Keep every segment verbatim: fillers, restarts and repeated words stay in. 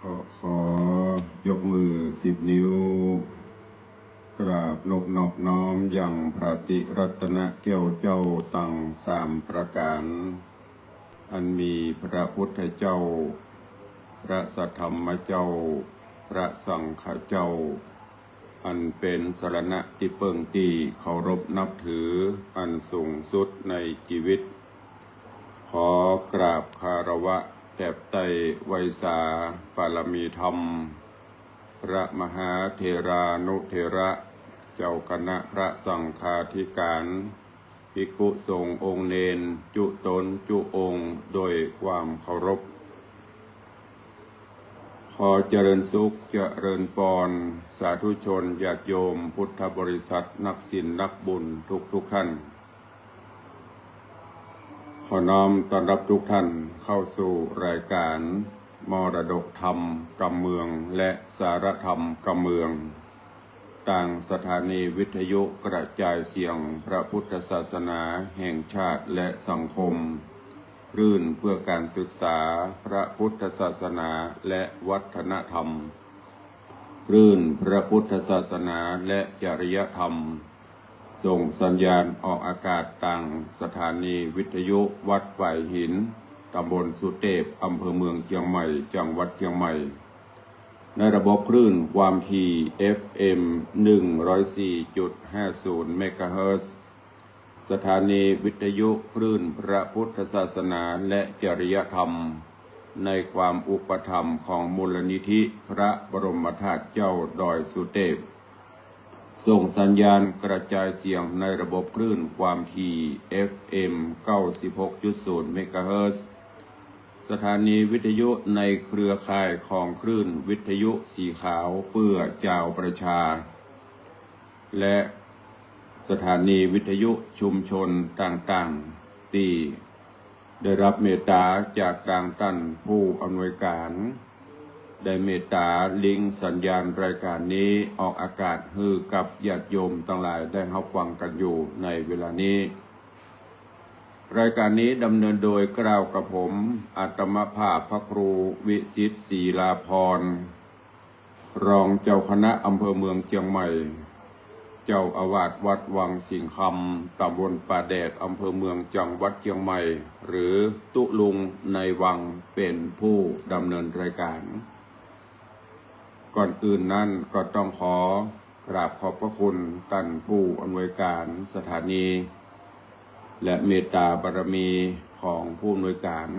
ก็ขอยกมือสิบนิ้ว กราบนบนอบน้อมยังพระติรัตนแก้วเจ้าตังสามประก๋าน อันมีพระพุทธเจ้า พระสัทธรรมเจ้า พระสังฆเจ้า อันเป๋นสรณะตี้เปิ้งตี้เคารพนับถืออันสูงสุดในจีวิต ขอกราบคารวะแตบไต้ไหว้สาปารมีธรรม พระมหาเถรานุเถระ เจ้าคณะพระสังฆาธิก๋าน ภิกขุสงฆ์องค์เณรจุ๊ต๋นจุ๊องค์โดยความเคารพ ขอเจริญสุขเจริญปอน สาธุชนญาติโยมพุทธบริษัทนักศีลนักบุญทุกๆ ท่าน ขอน้อมต้อนรับทุกท่านเข้าสู่รายการมรดกธรรมกำเมืองและสาระธรรมกำเมือง ตางสถานีวิทยุกระจายเสียงพระพุทธศาสนาแห่งชาติและสังคม คลื่นเพื่อการศึกษาพระพุทธศาสนาและวัฒนธรรม คลื่นพระพุทธศาสนาและจริยธรรม ส่งสัญญาณออกอากาศตางสถานีวิทยุวัดฝายหิน ตำบลสุเตพ อำเภอเมืองเจียงใหม่ จังหวัดเจียงใหม่ ในระบบคลื่นความถี่ เอฟเอ็ม หนึ่งร้อยสี่จุดห้าศูนย์ เมกะเฮิรตซ์ สถานีวิทยุคลื่นพระพุทธศาสนาและจริยธรรม ในความอุปถัมภ์ของมูลนิธิพระบรมธาตุเจ้าดอยสุเตพ ส่งสัญญาณกระจายเสียงในระบบคลื่นความถี่ เอฟเอ็ม เก้าสิบหกจุดศูนย์ เมกะเฮิรตซ์ สถานีวิทยุในเครือข่ายของคลื่นวิทยุสีขาวเปื้อจาวประชา และสถานีวิทยุชุมชนต่างๆ ตี้ได้รับเมตต๋าจากตางต้านผู้อำนวยก๋าน ได้เมตต๋าลิงก์สัญญาณรายการนี้ออกอากาศหื้อกับญาติโยมตังหลายได้ฮับฟังกั๋นอยู่ในเวลานี้ รายการนี้ดำเนินโดยเกล้ากระผม อาตมาภาพพระครูวิสิทธิ์ ศรีลาภรณ์ รองเจ้าคณะอำเภอเมืองเจียงใหม่ เจ้าอาวาสวัดวังสิงห์คำ ตำบลป่าแดด อำเภอเมือง จังหวัดเจียงใหม่ หรือตุ๊ลุงในวัง เป๋นผู้ดำเนินรายก๋าน ก่อนอื่นนั้นก็ต้องขอกราบขอบพระคุณต้านผู้อำนวยก๋านสถานี และเมตตาบารมีของผู้อำนวยก๋าน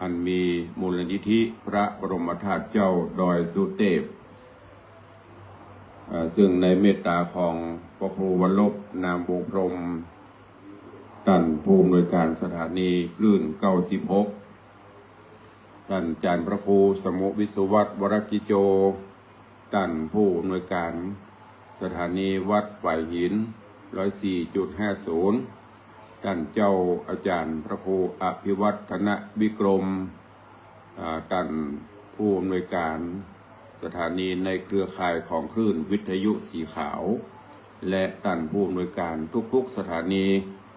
อันมีมูลนิธิพระบรมธาตุเจ้าดอยสุเตพ เอ่อ ซึ่งในเมตตาของพระครูวัลลภ นามวงศ์พรหม ต้านผู้อำนวยก๋านสถานีคลื่นเก้าสิบหก ต้านอาจ๋ารย์พระครูสมุห์ วิศวัฒน์ วรกิจโจ ต้านผู้อำนวยก๋านสถานีวัดฝายหิน ร้อยสี่จุดห้าศูนย์ ต้านเจ้าอาจ๋ารย์พระครูอภิวัฒนวิกรม อ่า ต้านผู้อำนวยก๋านสถานีในเครือข่ายของคลื่นวิทยุสีขาว และต้านผู้อำนวยก๋านทุกๆสถานี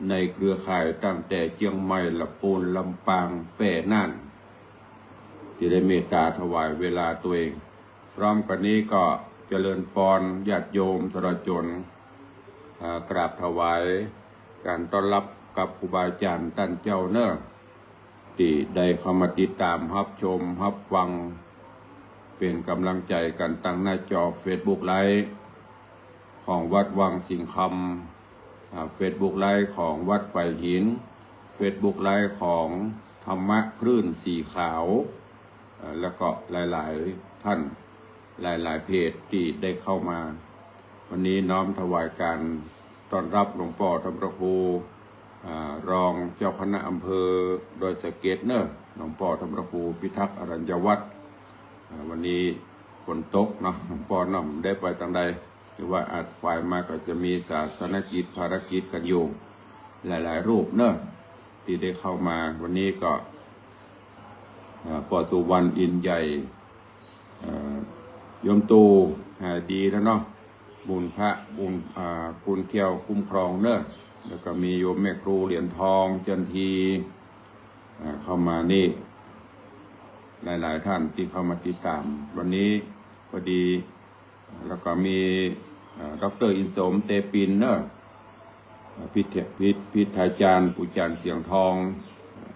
ในเครือข่ายตั้งแต่เจียงใหม่ ละปูน ลำปาง แป้ น่าน ตี้ได้เมตตาถวายเวลาตัวเอง พร้อมกั๋นนี้ก็เจริญปอนญาติโยมตลอดจ๋น อ่า กราบถวายก๋านต้อนฮับกับครูบาอาจ๋ารย์ต้านเจ้าเน่อ ตี้ได้เข้ามาติดต๋ามฮับชมฮับฟัง เป๋นก๋ำลังใจ๋กั๋นตางหน้าจอเฟซบุ๊กไลฟ์ของวัดวังสิงห์คำ อ่า เฟซบุ๊กไลฟ์ของวัดฝายหิน เฟซบุ๊กไลฟ์ของธรรมะคลื่นสีขาว เอ่อ แล้วก็หลายๆท่าน หลายๆเพจตี้ได้เข้ามา วันนี้น้อมถวายก๋านต้อนฮับหลวงป้อท่านพระครู อ่า รองเจ้าคณะอำเภอดอยสะเก็ดเน่อ หลวงป้อท่านพระครูพิทักษ์อรัญญวัฒน์ อ่า วันนี้ฝนตกเนาะ หลวงป้อเนาะ บ่ได้ไปตางใด ถือว่าอาจไปมาก็จะมีศาสนกิจภารกิจกั๋นอยู่ หลายๆรูปเน่อ ตี้ได้เข้ามา วันนี้ก็ อ่า ป้อสุวรรณ อินทร์ใหญ่ เอ่อ โยมตู่หายดีแล้วเนาะ บุญพระบุญ อ่า คุณเขี้ยวคุ้มครองเน่อ แล้วก็มีโยมแม่ครูเหรียญทอง จันที อ่า เข้ามานี่ หลายๆท่านตี้เข้ามาติดต๋าม วันนี้พอดี แล้วก็มี เอ่อ ด็อกเตอร์อินสม เตปินเน่อ พิท พิท พิทยาจารย์ ปู่จ๋ารย์เสียงทอง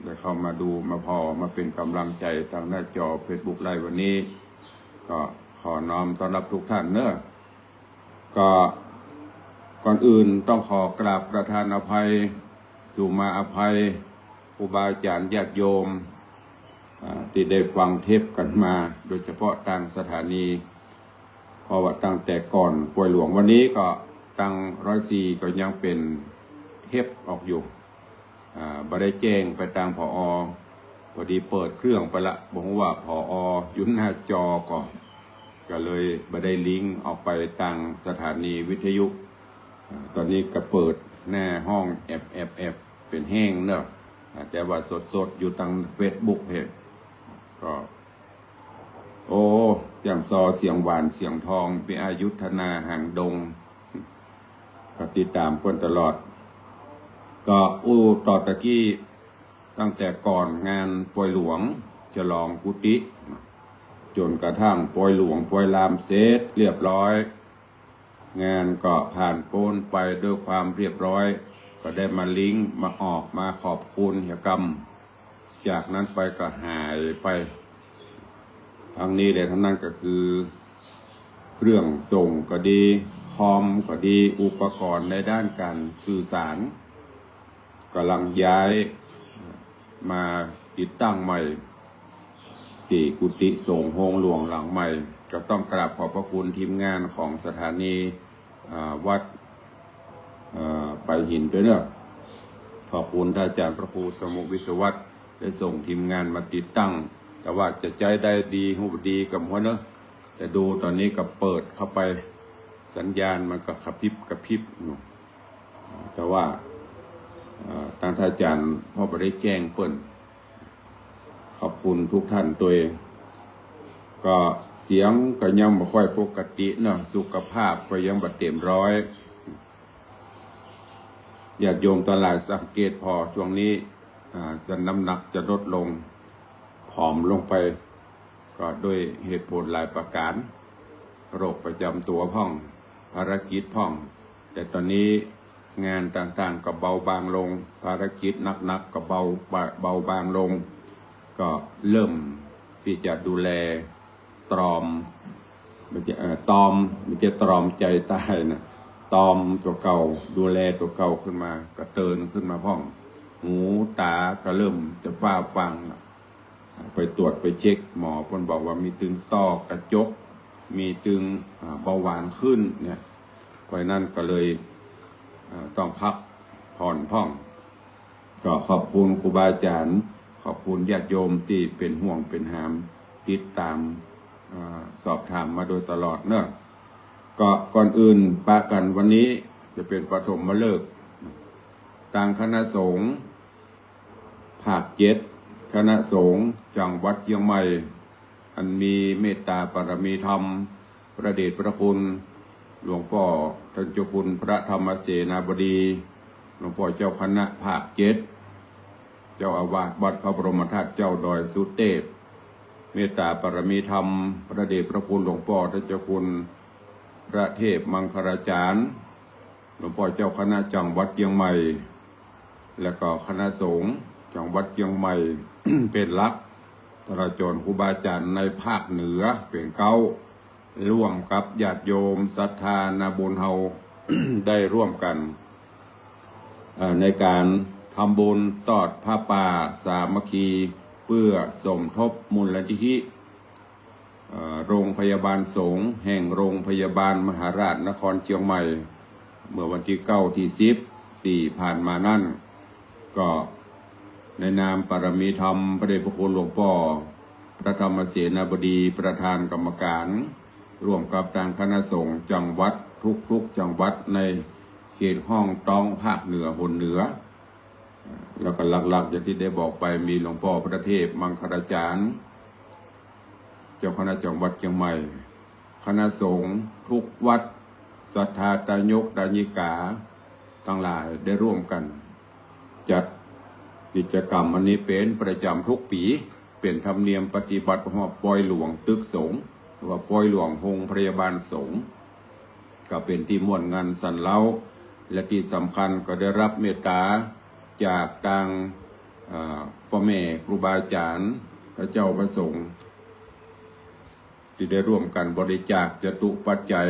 ได้เข้ามาดูมาผ่อ มาเป๋นก๋ำลังใจ๋ตางหน้าจอเฟซบุ๊กไลฟ์วันนี้ ก็ขอน้อมต้อนฮับทุกท่านเน่อ ก็ก่อนอื่นต้องขอกราบประทานอภัย สุมาอภัย ครูบาอาจ๋ารย์ญาติโยม อ่า ตี้ได้ฟังเทปกั๋นมา โดยเฉพาะตางสถานี เพราะว่าตั้งแต่ก่อนป่วยหลวง วันนี้ก็ตางร้อยสี่ก็ยังเป๋นเทปออกอยู่ อ่า บ่ได้แจ้งไปตาง ผอ. พอดีเปิดเครื่องไปละ บ่ฮู้ว่า ผอ. อยู่หน้าจอก่อ ก็เลยบ่ได้ลิงก์ออกไปตางสถานีวิทยุ อ่า ต๋อนนี้ก็เปิดหน้าห้องแอบแอบแอบเป๋นแห้งเน่อ อ่า แต่ว่าสดๆอยู่ตางเฟซบุ๊กเพจ ก็ โอ้ เจ้าสอเสียงหวานเสียงทอง ปิอายุธนาหางดง ก็ติดต๋ามเปิ้นตลอด ก็อู้ต่อตะกี้ ตั้งแต่ก่อนงานป่วยหลวง ฉลองกุฏิ จ๋นกระทั่งป่วยหลวงป่วยลามเสร็จเรียบร้อย งานก็ผ่านป๊นไปด้วยความเรียบร้อย ก็ได้มาลิงก์มาออกมาขอบคุณเหียกำ จากนั้นไปก็หายไป ทั้งนี้และทั้งนั้นก็คือ เครื่องส่งก็ดี คอมก็ดี อุปกรณ์ในด้านก๋านสื่อสาร ก๋ำลังย้ายมาติดตั้งใหม่ ตี้กุฏิสงฆ์โฮงหลวงหลังใหม่ ก็ต้องกราบขอบพระคุณทีมงานของสถานี อ่า วัด อ่า ฝายหินตวยเน่อ ขอบคุณท่านอาจ๋ารย์พระครูสมุห์ วิศวัฒน์ ได้ส่งทีมงานมาติดตั้ง แต่ว่าจะใจ๊ได้ดีฮู้บ่ดีก็บ่ฮู้เน่อ แต่ดูต๋อนนี้ก็เปิดเข้าไป สัญญาณมันก็ขะพิบขะพิบอยู่ แต่ว่า เอ่อ ตางท่านอาจ๋ารย์พ่อบ่ได้แจ้งเปิ้น ขอบคุณทุกท่านตวย ก็เสียงก็ยังบ่ค่อยปกติเนาะ สุขภาพก็ยังบ่เต๋มร้อย ญาติโยมตังหลายสังเกตผ่อ ช่วงนี้ อ่า จะน้ำหนักจะลดลง ผอมลงไป ก็ด้วยเหตุผลหลายประก๋าน โรคประจ๋ำตั๋วพ่อง ภารกิจพ่อง แต่ต๋อนนี้งานต่างๆ ก็เบาบางลง ภารกิจหนักๆ ก็เบา เบาบางลง ก็เริ่มตี้จะดูแลตรอม บ่ใจ้ เอ่อ ตอม บ่ใจ้ตรอมใจ๋ต๋ายนะ ตอมตั๋วเก่า ดูแลตั๋วเก่าขึ้นมา ก็เตินขึ้นมาพ่อง หูต๋าก็เริ่มจะฟ้าฟังละ ไปตรวจไปเช็ค หมอเปิ้นบอกว่ามีตึงต้อกระจก มีตึง อ่า เบาหวานขึ้นเนี่ย เพราะฉะนั้นก็เลย อ่า ต้องพักผ่อนพ่อง ก็ขอบคุณครูบาอาจ๋ารย์ ขอบคุณญาติโยมตี้เป๋นห่วงเป๋นหาม ติดต๋าม อ่า สอบถามมาโดยตลอดเนาะ ก็ก่อนอื่นปะกั๋นวันนี้จะเป๋นปฐมฤกษ์ ตางคณะสงฆ์ ภาคเจ็ด คณะสงฆ์จังหวัดเจียงใหม่ อันมีเมตต๋าปารมีธรรม พระเดชพระคุณ หลวงป้อต้านเจ้าคุณพระธรรมเสนาบดี หลวงป้อเจ้าคณะภาคเจ็ด เจ้าอาวาสวัดพระบรมธาตุเจ้าดอยสุเตพ เมตต๋าปารมีธรรม พระเดชพระคุณหลวงป้อต้านเจ้าคุณพระเทพมังคลาจารย์ หลวงป้อเจ้าคณะจังหวัดเจียงใหม่ และก็คณะสงฆ์จังหวัดเจียงใหม่ เป๋นหลัก ตลอดจ๋นครูบาอาจ๋ารย์ในภาคเหนือเป๋นเก๊า ร่วมกับญาติโยมศรัทธานาบุญเฮา ได้ร่วมกั๋น เอ่อ ในก๋านทำบุญตอดผ้าป่าสามัคคี เพื่อสมทบมูลนิธิ เอ่อ โรงพยาบาลสงฆ์แห่งโรงพยาบาลมหาราชนครเจียงใหม่ เมื่อวันตี้เก้า ตี้สิบ ตี้ผ่านมานั้น ก็ในนามปารมีธรรมพระเดชพระคุณหลวงป้อพระธรรมเสนาบดีประธานกรรมการ ร่วมกับตางคณะสงฆ์จังหวัดทุกๆ จังหวัดในเขตห้องต้องภาคเหนือหนเหนือ แล้วก็หลักๆ อย่างตี้ได้บอกไป มีหลวงป้อพระเทพมังคลาจารย์ เจ้าคณะจังหวัดเจียงใหม่ คณะสงฆ์ทุกวัด ศรัทธาตายกตายิกาตังหลายได้ร่วมกั๋น จัดกิจกรรมอันนี้เป๋นประจ๋ำทุกปี๋ เป๋นธรรมเนียมปฏิบัติฮอดปอยหลวงตึกสงฆ์ หรือว่าปอยหลวงโฮงพยาบาลสงฆ์ ก็เป๋นตี้ม่วนงันสันเล้า และตี้สำคัญก็ได้ฮับเมตต๋าจากตาง เอ่อ ป้อแม่ครูบาอาจ๋ารย์ พระเจ้าพระสงฆ์ ตี้ได้ร่วมกั๋นบริจาคจตุปัจจัย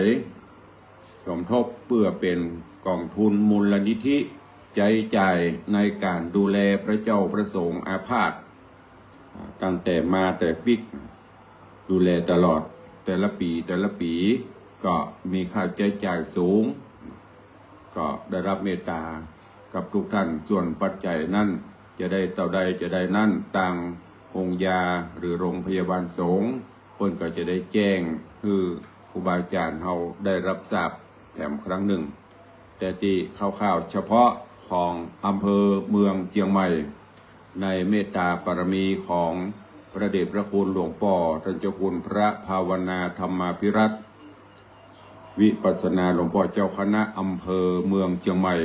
สมทบเปื้อเป๋นก๋องทุนมูลนิธิ ใจ๊จ่ายในก๋านดูแลพระเจ้าพระสงฆ์อาพาธ ตั้งแต่มาแต่ปิ๊ก ดูแลตลอด แต่ละปี๋แต่ละปี๋ ก็มีค่าใจ๊จ่ายสูง ก็ได้ฮับเมตต๋ากับทุกท่าน ส่วนปัจจัยนั้นจะได้เต้าใดจะได้นั้น ตางโฮงยาหรือโรงพยาบาลสงฆ์ เปิ้นก็จะได้แจ้งหื้อครูบาอาจ๋ารย์เฮาได้ฮับทราบแถมครั้งนึ่ง แต่ตี้คร่าวๆ เฉพาะของอำเภอเมืองเจียงใหม่ ในเมตต๋าปารมีของพระเดชพระคุณหลวงป้อต้านเจ้าคุณพระภาวนาธรรมาภิรัตน์ วิปัสสนาหลวงป้อเจ้าคณะอำเภอเมืองเจียงใหม่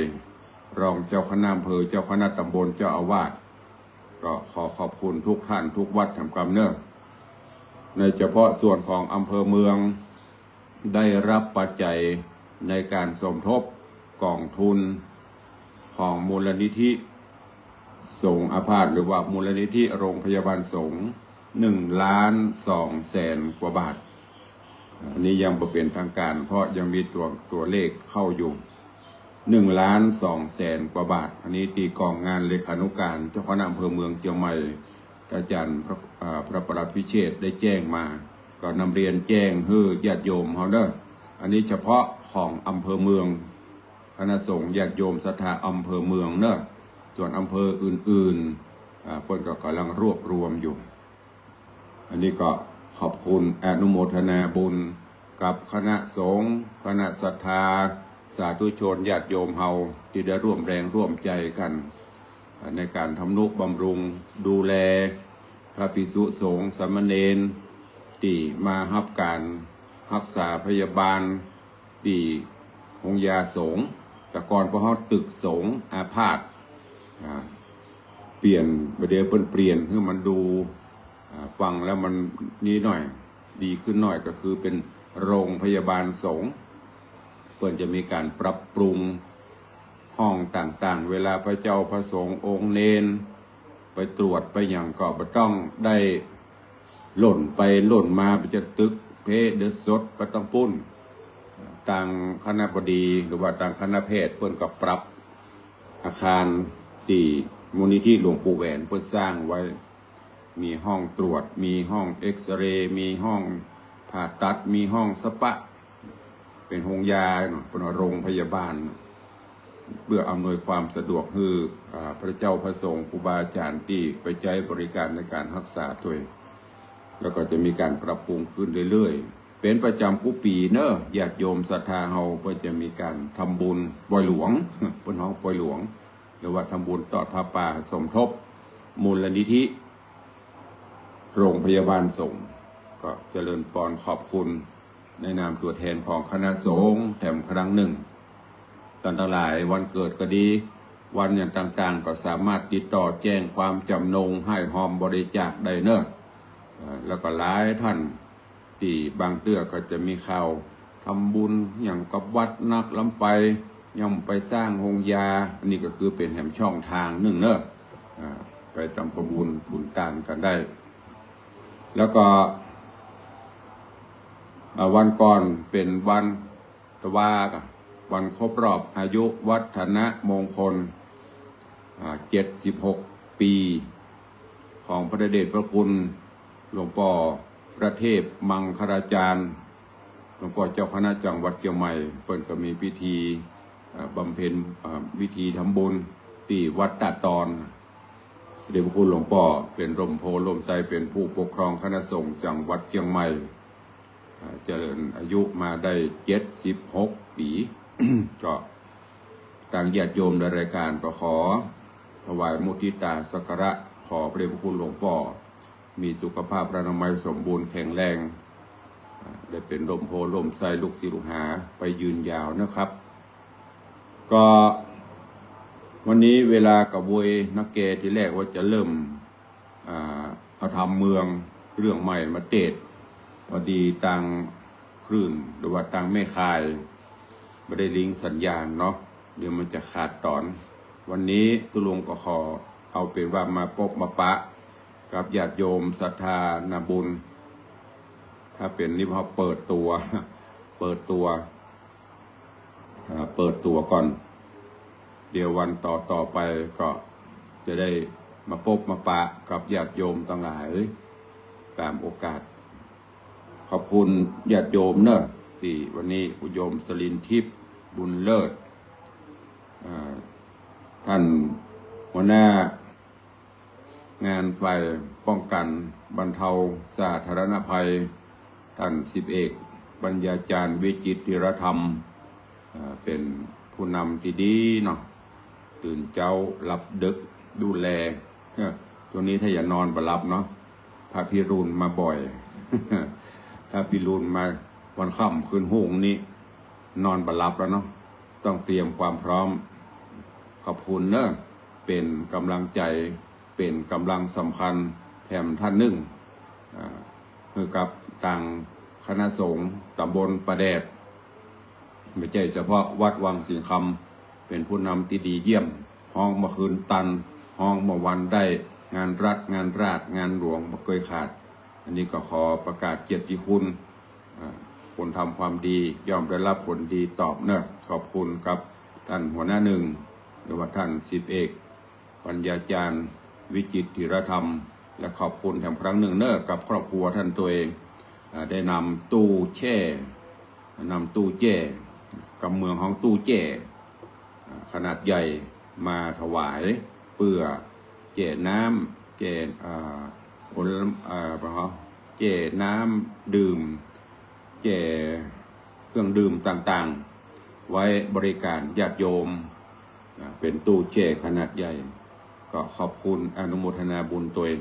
รองเจ้าคณะอำเภอ เจ้าคณะตำบล เจ้าอาวาส ก็ขอขอบคุณทุกท่านทุกวัดแถมกำเนาะ ในเฉพาะส่วนของอำเภอเมือง ได้ฮับปัจจัยในก๋านสมทบก๋องทุนของมูลนิธิสงฆ์อาพาธ หรือว่ามูลนิธิโรงพยาบาลสงฆ์ หนึ่งล้านสองแสนกว่าบาท อันนี้ยังบ่เป๋นทางก๋าน เพราะยังมีตั๋ว ตั๋วเลขเข้าอยู่ หนึ่งล้านสองแสนกว่าบาท อันนี้ตี้ก๋องงานเลขานุการเจ้าคณะอำเภอเมืองเจียงใหม่ อาจ๋ารย์พระ อ่า พระปลัดพิเชษฐ์ได้แจ้งมา ก็นำเรียนแจ้งหื้อญาติโยมเฮาเนาะ อันนี้เฉพาะของอำเภอเมือง คณะสงฆ์ญาติโยมศรัทธาอำเภอเมืองเนาะ ส่วนอำเภออื่นๆ อ่า เปิ้นก็ก่ำลังรวบรวมอยู่ อันนี้ก็ขอบคุณอนุโมทนาบุญกับคณะสงฆ์ คณะศรัทธา สาธุชนญาติโยมเฮาตี้ได้ร่วมแรงร่วมใจ๋กั๋น ในก๋านทำนุบำรุงดูแลพระภิกษุสงฆ์สามเณรตี้มาฮับก๋านฮักษาพยาบาลตี้โฮงยาสงฆ์ แต่ก่อนพวกเฮาตึกสงฆ์อาพาธ อ่า เปลี่ยน บ่าเดี่ยวเปิ้นเปลี่ยนหื้อมันดู อ่า ฟังแล้วมันนี่หน่อย ดีขึ้นหน่อย ก็คือเป๋นโรงพยาบาลสงฆ์ เปิ้นจะมีก๋านปรับปรุงห้องต่างๆ เวลาพระเจ้าพระสงฆ์องค์เณรไปตรวจไปหยังก็บ่ต้องได้ล่นไปล่นมา ไปจะตึกเพเดินสดไปตังปุ้น ตางคณบดีหรือว่าตางคณะแพทย์เปิ้นก็ปรับอาคารตี้มูลนิธิหลวงปู่แหวนเปิ้นสร้างไว้ มีห้องตรวจ มีห้องเอกซเรย์ มีห้องผ่าตัด มีห้องสปะ เป๋นโฮงยาเนาะ เป๋นโฮงพยาบาล เพื่ออำนวยความสะดวกหื้อ อ่า พระเจ้าพระสงฆ์ครูบาอาจ๋ารย์ตี้ไปใจ๊บริก๋านในก๋านฮักษาตวย แล้วก็จะมีก๋านปรับปรุงขึ้นเรื่อยๆ เป๋นประจ๋ำกู้ปี๋เนาะ ญาติโยมศรัทธาเฮาก็จะมีก๋านทำบุญปอยหลวง เปิ้นฮ้องปอยหลวง หรือว่าทำบุญตอดผ้าป่าสมทบมูลนิธิ โฮงพยาบาลสงฆ์ ก็เจริญปอนขอบคุณในนามตั๋วแทนของคณะสงฆ์แถมครั้งนึ่ง ต้านตังหลายวันเกิดก็ดี วันหยังต่างๆ ก็สามารถติดต่อแจ้งความจ๋ำนงไห้ฮอมบริจาคได้เนาะ เอ่อ แล้วก็หลายต้าน ตี้บางเตื้อก็จะมีข่าวทำบุญหยังกับวัดนักล้ำไป ย่อมไปสร้างโฮงยา อันนี้ก็คือเป๋นแหมช่องตางนึ่งเนาะ อ่า ไปทำประมูลบุญตานกั๋นได้ แล้วก็ อ่า วันก่อนเป๋นวันตะวา วันครบรอบอายุวัฒนมงคล อ่า เจ็ดสิบหกปี๋ ของพระเดชพระคุณหลวงป้อพระเทพมังคลาจารย์ หลวงป้อเจ้าคณะจังหวัดเจียงใหม่ เปิ้นก็มีพิธี เอ่อ บำเพ็ญ เอ่อ พิธีทำบุญตี้วัดตาดตอน พระเดชพระคุณหลวงป้อเป๋นร่มโพธิ์ร่มไทร เป๋นผู้ปกครองคณะสงฆ์จังหวัดเจียงใหม่ อ่า เจริญอายุมาได้เจ็ดสิบหกปี๋ ก็ตางญาติโยมในรายก๋านก็ขอถวายมุทิตาสักการะ ขอพระเดชพระคุณหลวงป้อมีสุขภาพพรรณนามัยสมบูรณ์แข็งแรง อ่า ได้เป๋นร่มโพธิ์ร่มไทรลูกศิษย์ลูกหาไปยืนยาวนะครับ ก็วันนี้เวลาก็โวยนักแก ทีแรกว่าจะเริ่ม อ่า เอาธรรมเมืองเรื่องใหม่มาเตสน์ พอดีตางคลื่นหรือว่าตางแม่ข่ายบ่ได้ลิงก์สัญญาณเนาะ เดี๋ยวมันจะขาดต๋อน วันนี้ตุ๊ลุงก็ขอเอาเป๋นว่ามาปบมาปะกับญาติโยมศรัทธานาบุญ ถ้าเป๋นนี่พอเปิดตั๋ว เปิดตั๋ว อ่า เปิดตั๋วก่อน เดี๋ยววันต่อๆ ไปก็จะได้มาปบมาปะกับญาติโยมตังหลายต๋ามโอกาส ขอบคุณญาติโยมเนาะ ตี้วันนี้โยมสลินทิพย์ บุญเลิศ อ่า ต้านหัวหน้า งานฝ่ายป้องกั๋นบรรเทาสาธารณภัย ต้านสิบเอกปัญญาจารย์ วิจิตรธีรธรรม อ่า เป๋นผู้นำตี้ดีเนาะ ตื่นเจ๊าหลับดึกดูแล เออ ต๋วนี้ถ้าอย่านอนบ่หลับเนาะ พระพิรุณมาบ่อย ถ้าพิรุณมาวันค่ำคืนฮุ่งนี้ นอนบ่หลับแล้วเนาะ ต้องเตรียมความพร้อม ขอบคุณเนาะ เป๋นก๋ำลังใจ๋ เป๋นก๋ำลังสำคัญแถมต้านนึ่ง อ่า หื้อกับตางคณะสงฆ์ต๋ำบลป่าแดด บ่ใจ้เฉพาะวัดวังสิงห์คำ เป๋นผู้นำตี้ดีเยี่ยม ฮ้องบ่าคืนตัน ฮ้องบ่าวันได้ งานรัฐ งานราษฎร์ งานหลวงบ่เกยขาด อันนี้ก็ขอประกาศเกียรติคุณ อ่า คนทำความดีย่อมได้รับผลดีตอบเนาะ ขอบคุณกับต้านหัวหน้านึ่ง หรือว่าต้านสิบเอก ปัญญาจารย์ วิจิตรธีรธรรม และขอบคุณแถมครั้งนึ่งเนาะ กับครอบครัวต้านตวย อ่า ได้นำตู้แจ้ นำตู้แจ้ กำเมืองฮ้องตู้แจ้ อ่า ขนาดใหญ่มาถวาย เปื้อแจ้น้ำ แจ้ อ่า ผล อ่า แจ้น้ำดื่ม แจ้เครื่องดื่มต่างๆ ไว้บริก๋านญาติโยม อ่า เป๋นตู้แจ้ขนาดใหญ่ ก็ขอบคุณอนุโมทนาบุญตวย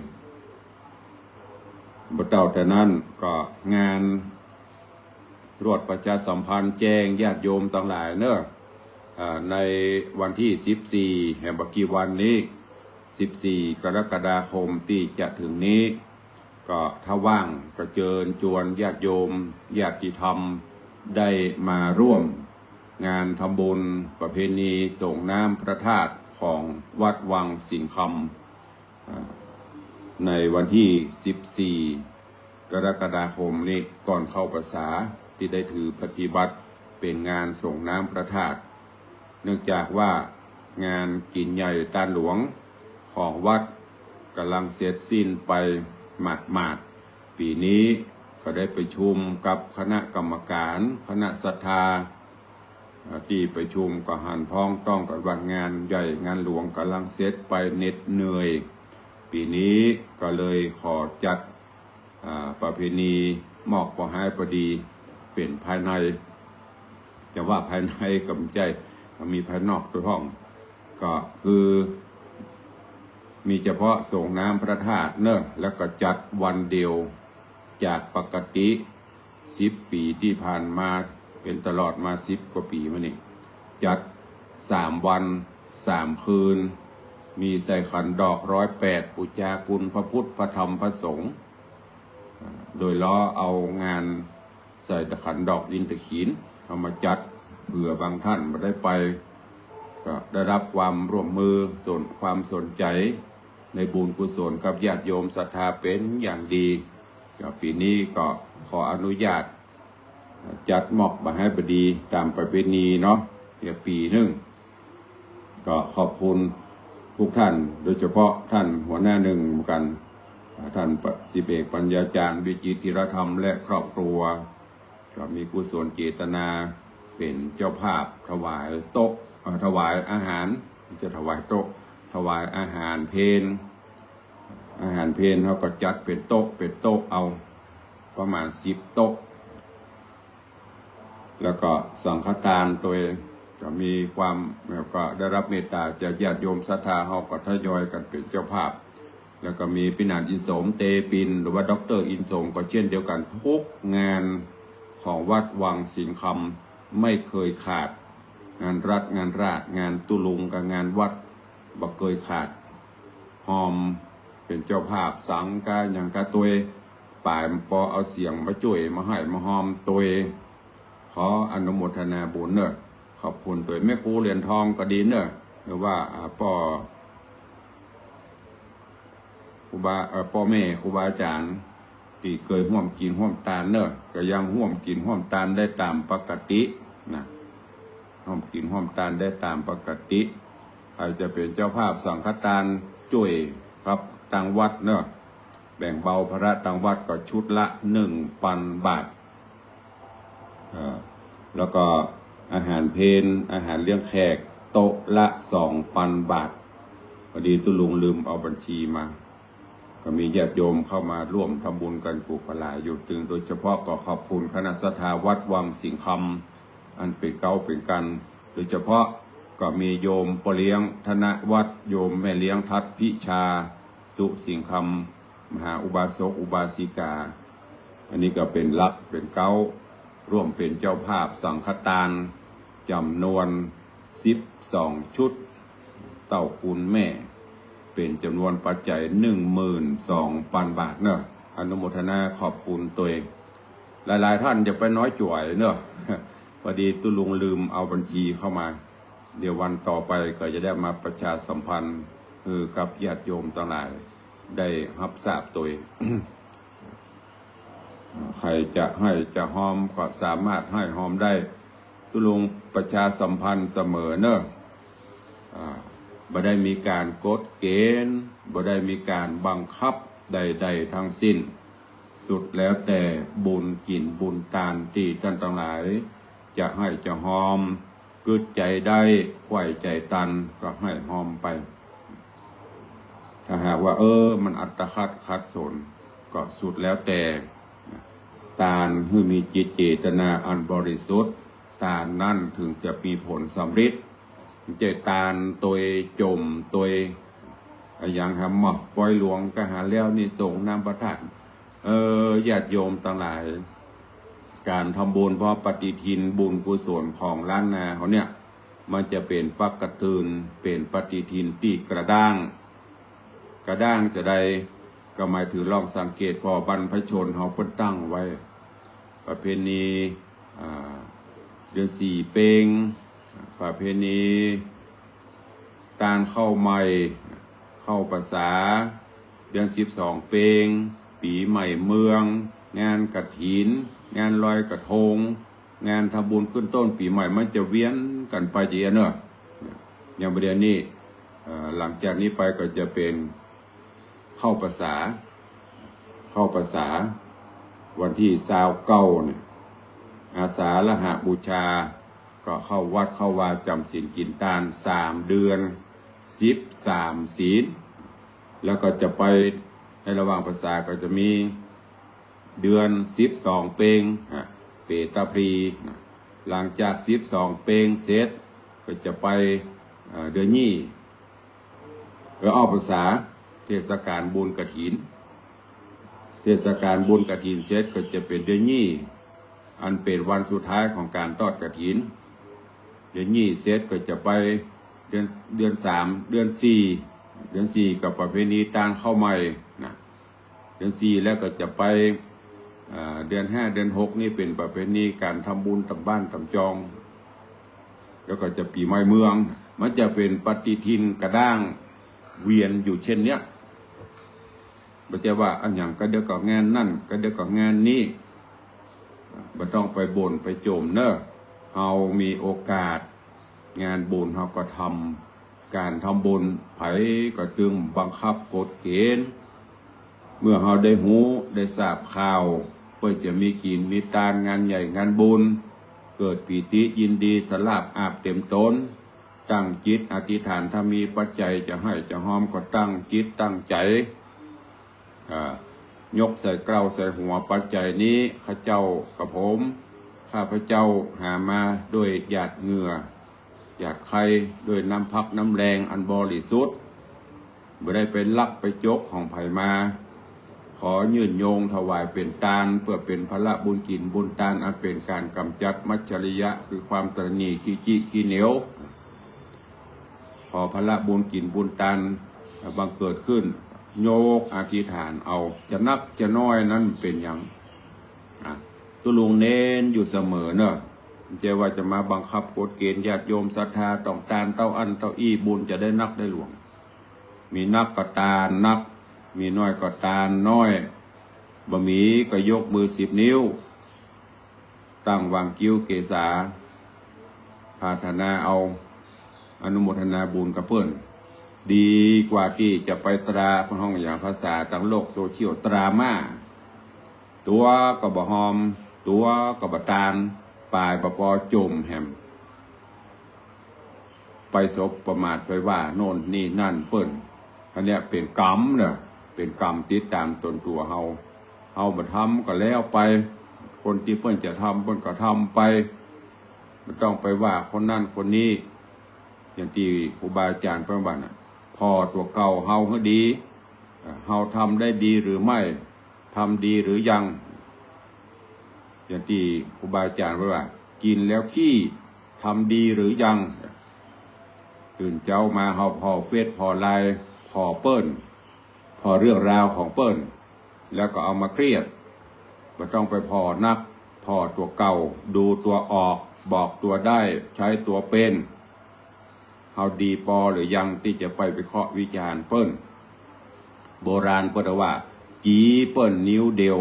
บ่เต้าแต่นั้นก็งานรวดประชาสัมพันธ์แจ้งญาติโยมตังหลายเนาะ อ่า ในวันตี้สิบสี่ แหมบ่กี่วันนี้ สิบสี่ กรกฎาคมตี้จะเถิงนี้ ก็ถ้าว่างก็เจิญจวนญาติโยมญาติธรรมได้มาร่วม งานทำบุญประเพณีส่งน้ำพระธาตุของวัดวังสิงห์คำ อ่า ในวันที่สิบสี่ กรกฎาคมนี้ ก่อนเข้าพรรษา ตี้ได้ถือปฏิบัติเป๋นงานส่งน้ำพระธาตุ เนื่องจากว่างานกิ๋นใหญ่ตานหลวงของวัดก่ำลังเสร็จสิ้นไปหมาดๆ ปี๋นี้ก็ได้ประชุมกับคณะกรรมการ คณะศรัทธา อ่า ตี้ประชุมก็หันพ้องต้องกั๋นว่างานใหญ่งานหลวงก่ำลังเสร็จไปเหน็ดเหนื่อย ปี๋นี้ก็เลยขอจัด อ่า ประเพณีมอกบ่าฮ้ายบ่าดีเป๋นภายใน จะว่าภายในก็บ่ใจ้ ก็มีภายนอกตวยพ่อง ก็คือมีเฉพาะส่งน้ำพระธาตุเนาะ แล้วก็จัดวันเดียว จากปกติสิบปี๋ตี้ผ่านมา เป๋นตลอดมาสิบกว่าปี๋มานี่ จัดสามวันสามคืน มีใส่ขันดอกร้อยแปด ปู๋จาคุณพระพุทธ พระธรรม พระสงฆ์ อ่า โดยล้อเอางานใส่ขันดอกอินทขีฬเอามาจัด เผื่อบางท่านบ่ได้ไป ก็ได้รับความร่วมมือ ส่วน ความสนใจ๋ในบุญกุศลกับญาติโยมศรัทธาเป๋นอย่างดี ก็ปี๋นี้ก็ขออนุญาต อ่า จัดมอกบ่าฮ้ายบ่าดีต๋ามประเพณีเนาะ เหียปี๋นึ่ง ก็ขอบคุณกู้ท่าน โดยเฉพาะท่านหัวหน้านึ่งเหมือนกั๋น อ่า ท่านปะ สิบเอกปัญญาจารย์ วิจิตรธีรธรรม และครอบครัว ก็มีกุศลเจตนาเป๋นเจ้าภาพถวายโต๊ะ เอ่อ ถวายอาหาร บ่ใจ้ถวายโต๊ะ ถวายอาหารเพล อาหารเพลเฮาก็จัดเป๋นโต๊ะ เป๋นโต๊ะเอา ประมาณสิบโต๊ะ แล้วก็สังฆทานตวย ก็มีความ แล้วก็ได้รับเมตต๋าจากญาติโยมศรัทธา เฮาก็ทยอยกั๋นเป๋นเจ้าภาพ แล้วก็มีปี้หนานอินสม เตปิน หรือว่าด็อกเตอร์อินสม ก็เช่นเดียวกั๋น ทุกงานของวัดวังสิงห์คำไม่เคยขาด งานรัฐ งานราษฎร์ งานตุ๊ลุงกับงานวัด บ่เกยขาด ฮอมเป๋นเจ้าภาพสังกะหยังกะตวย ป๋ายปอเอาเสียงมาจ้วย มาไห้มาฮอมตวย ขออนุโมทนาบุญเนาะ ขอบคุณตวย แม่ครูเหรียญทองก็ดีเนาะ หรือว่า อ่า ป้อ ครูบา เอ่อ ป้อแม่ครูบาอาจ๋ารย์ ตี้เกยฮ่วมกิ๋นฮ่วมตานเนาะ ก็ยังฮ่วมกิ๋นฮ่วมตานได้ต๋ามปกตินะ ฮ่วมกิ๋นฮ่วมตานได้ต๋ามปกติ ใผจะเป๋นเจ้าภาพสังฆทานจ้วยกับตางวัดเนาะ แบ่งเบาภาระตางวัดก็ชุดละหนึ่งปันบาท เอ่อ แล้วก็อาหารเพล อาหารเลี้ยงแขก โต๊ะละสองปันบาท พอดีตุ๊ลุงลืมเอาบัญชีมา ก็มีญาติโยมเข้ามาร่วมทำบุญกั๋นกู้ก็หลายอยู่ ตึงโดยเฉพาะก็ขอบคุณคณะศรัทธาวัดวังสิงห์คำ อันเป๋นเก๊าเป๋นกั๋น โดยเฉพาะก็มีโยมป้อเลี้ยงธนวัฒน์ โยมแม่เลี้ยงทัศน์พิชา สุสิงห์คำ มหาอุบาสกอุบาสิกา อันนี้ก็เป๋นหลักเป๋นเก๊า ร่วมเป๋นเจ้าภาพสังฆทานจ๋ำนวนสิบสองชุด เต้าคุณแม่ เป๋นจ๋ำนวนปัจจัยหนึ่งหมื่นสองปันบาทเนาะ อนุโมทนาขอบคุณตวย หลายๆ ท่านอย่าไปน้อยจ๋วยเนาะ พอดีตุ๊ลุงลืมเอาบัญชีเข้ามา เดี๋ยววันต่อไปก็จะได้มาประชาสัมพันธ์หื้อกับญาติโยมตังหลายได้ฮับทราบตวย ใผจะไห้จะฮอมก็สามารถไห้ฮอมได้ ตุ๊ลุงประชาสัมพันธ์เสมอเนาะ อ่า บ่ได้มีก๋านกฎเก๋ณฑ์ บ่ได้มีก๋านบังคับใดๆ ทั้งสิ้น สุดแล้วแต่บุญกิ๋นบุญตานตี้ต้านตังหลาย จะไห้จะฮอม กึ๊ดใจ๋ได้ ใฝ่ใจ๋ตัน ก็ไห้ฮอมไป ถ้าหากว่า เออ มันอัตคัดขัดสน ก็สุดแล้วแต่ ตานหื้อมีจิตเจตนาอันบริสุทธิ์ ตานนั้นถึงจะมีผลสำริด บ่ใจ้ตานตวยจ๋มตวย อะหยังหาหมอก ปอยหลวงก็หาแล้วนี่ส่งน้ำพระธาตุ เออ ญาติโยมตังหลาย ก๋านทำบุญเพราะปฏิทินบุญกุศลของล้านนาเฮาเนี่ย มันจะเป๋นปกติทิน เป๋นปฏิทินตี้กระด้าง กระด้างจาใด ก็หมายถึงลองสังเกตผ่อบรรพชนเฮาเปิ้นตั้งไว้ ประเพณี อ่า เดือนสี่เป็ง ประเพณี ตานข้าวใหม่ เข้าพรรษา เดือนสิบสองเป็ง ปี๋ใหม่เมือง งานกฐิน งานลอยกระทง งานทำบุญขึ้นต้นปี๋ใหม่ มันจะเวียนกั๋นไปจะเอี้ยเนาะ อย่างประเดี๋ยวนี้ เอ่อ หลังจากนี้ไปก็จะเป๋น เข้าพรรษา เข้าพรรษา วันตี้ซาวเก้าเนี่ย อาสาฬหบูชา ก็เข้าวัดเข้าวาจ๋ำศีลกิ๋นตานสามเดือน สิบสามศีล แล้วก็จะไปในระหว่างพรรษาก็จะมีเดือนสิบสองเป็ง อ่ะ เปตาพลี นะ หลังจากสิบสองเป็งเสร็จ ก็จะไป เอ่อ เดือนยี่ เออ ออกพรรษา เทศกาลบุญกฐิน เทศกาลบุญกฐินเสร็จก็จะเป๋นเดือนยี่ อันเป๋นวันสุดท้ายของก๋านตอดกฐิน เดือนยี่เสร็จก็จะไปเดือน เดือนสาม เดือนสี่ เดือนสี่ก็ประเพณีตานข้าวใหม่นะ เดือนสี่แล้วก็จะไป เอ่อ เดือนห้า เดือนหกนี่เป๋นประเพณีก๋านทำบุญต๋ามบ้านต๋ามจอง แล้วก็จะปี๋ใหม่เมือง มันจะเป๋นปฏิทินกระด้างเวียนอยู่เช่นเนี้ย บ่ใจ้ว่าอันหยังก็เดี๋ยวก็งานนั่น ก็เดี๋ยวก็งานนี้ บ่ต้องไปบ่นไปโจ๋มเน่อ เฮามีโอกาส งานบุญเฮาก็ทำ ก๋านทำบุญ ใผก็ตึงบังคับกฎเก๋ณฑ์ เมื่อเฮาได้ฮู้ได้ทราบข่าว เปิ้นจะมีกิ๋นมีตานงานใหญ่งานบุญ เกิดปีติยินดีสลาบอาบเต็มต๋น ตั้งจิตอธิษฐาน ถ้ามีปัจจัยจะให้จะฮอมก็ตั้งจิตตั้งใจ๋ อ่า ยกใส่เกล้าใส่หัว ปัจจัยนี้ข้าเจ้ากระผม ข้าพเจ้าหามาด้วยหยาดเหงื่อ หยาดไค ด้วยน้ำพักน้ำแรงอันบริสุทธิ์ บ่ได้ไปลักไปจกของใผมา ขอยื่นโยงถวายเป๋นตาน เพื่อเป๋นพละบุญกิ๋นบุญตาน อันเป๋นก๋านก๋ำจัดมัจฉริยะ คือความตระหนี่ขี้จี้ขี้เหนียว พอพละบุญกิ๋นบุญตานบังเกิดขึ้น ยกอธิษฐานเอา จะนักจะน้อยนั้นเป๋นหยัง อ่ะ ตุ๊ลุงเน้นอยู่เสมอเน่อ บ่ใจ้ว่าจะมาบังคับกฎเก๋ณฑ์ญาติโยมศรัทธาต้องตานเต้าอั้นเต้าอี้ บุญจะได้นักได้หลวง มีนักก็ตานนัก มีน้อยก็ตานน้อย บ่มีก็ยกมือสิบนิ้ว ตั้งหว่างคิ้วเกศา ปรารถนาเอา อนุโมทนาบุญกับเปิ้น ดีกว่าตี้จะไปตรา เปิ้นฮ้องหยังภาษาตางโลกโซเชียล ตราม่า ตั๋วก็บ่ฮอม ตั๋วก็บ่ตาน ป๋ายบ่ปอจ๋มแหม ไปสบประมาทไปว่าโน่นนี่นั่นเปิ้น อันเนี้ยเป๋นกรรมเน่อ เป๋นกรรมติดต๋ามตนตั๋วเฮา เฮาบ่ทำก็แล้วไป คนตี้เปิ้นจะทำเปิ้นก็ทำไป บ่ต้องไปว่าคนนั้นคนนี้ อย่างตี้ครูบาอาจ๋ารย์เปิ้นว่าน่ะ ผ่อตั๋วเก่าเฮาหื้อดี เฮาทำได้ดีหรือไม่ ทำดีหรือยัง อย่างตี้ครูบาอาจ๋ารย์เปิ้นว่า กิ๋นแล้วขี้ ทำดีหรือยัง ตื่นเจ๊ามาเฮาผ่อเฟซผ่อไลน์ ผ่อเปิ้น ผ่อเรื่องราวของเปิ้น แล้วก็เอามาเครียด บ่ต้องไปผ่อนัก ผ่อตั๋วเก่า ดูตั๋วออก บอกตั๋วได้ ใจ๊ตั๋วเป๋น เฮาดีปอหรือยังตี้จะไปวิเคราะห์วิจารณ์เปิ้น โบราณเปิ้นว่า จี๋เปิ้นนิ้วเดียว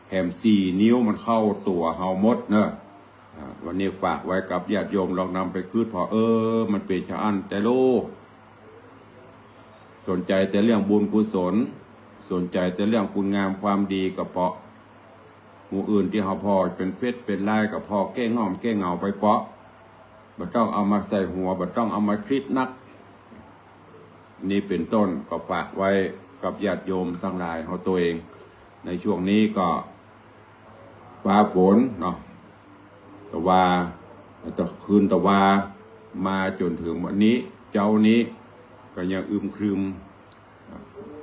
แหมสี่นิ้วมันเข้าตั๋วเฮาหมดเน่อ อ่า วันนี้ฝากไว้กับญาติโยม ลองนำไปกึ๊ดผ่อ เออ มันเป๋นจาอั้นแต๊ลูก สนใจ๋แต่เรื่องบุญกุศล สนใจ๋แต่เรื่องคุณงามความดีก็เปาะ หมู่อื่นตี้เฮาผ่อเป๋นเฟซเป๋นไลน์ก็ผ่อแก้ง่อมแก้เหงาไปเปาะ บ่ต้องเอามาใส่หัว บ่ต้องเอามาคิดนัก นี่เป๋นต้น ก็ฝากไว้กับญาติโยมตังหลายเฮาตวย ในช่วงนี้ก็ฟ้าฝนเนาะ ตะวา ตะคืนตะวา มาจ๋นเถิงวันนี้ เจ๊านี้ก็ยังอึมครึม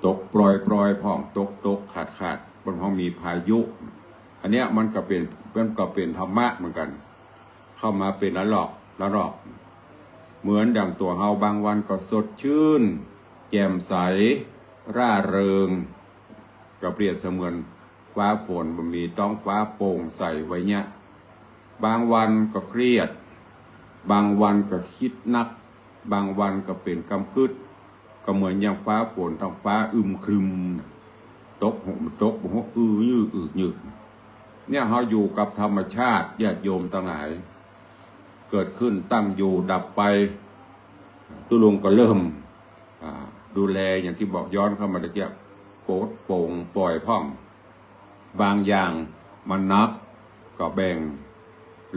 ตกปรอยๆ พ่อง ตกๆ ขาดๆ เปิ้นฮ้องมีพายุ อันเนี้ยมันก็เป๋น มันก็เป๋นธรรมะเหมือนกั๋น เข้ามาเป๋นละลอกละลอก เหมือนดั่งตั๋วเฮาบางวันก็สดชื่น แจ่มใส ร่าเริง ก็เปรียบเสมือนฟ้าฝน บ่มี ต๊องฟ้าโป่งใสไว้เนี้ย บางวันก็เครียด บางวันก็กึ๊ดนัก บางวันก็เป๋นกำกึ๊ด ก็เหมือนอย่างฟ้าฝน ท้องฟ้าอึมครึม ตกหก มันตกบ่ฮู้ อื้อยื้อ อึกยืก เนี่ย เฮาอยู่กับธรรมชาติ ญาติโยมตังหลาย เกิดขึ้น ตั้งอยู่ ดับไป ตุ๊ลุงก็เริ่ม อ่า ดูแล อย่างตี้บอกย้อนเข้ามาตะกี้ ปลดโปร่งปล่อยพ่อง บางอย่างมันหนัก ก็แบ่ง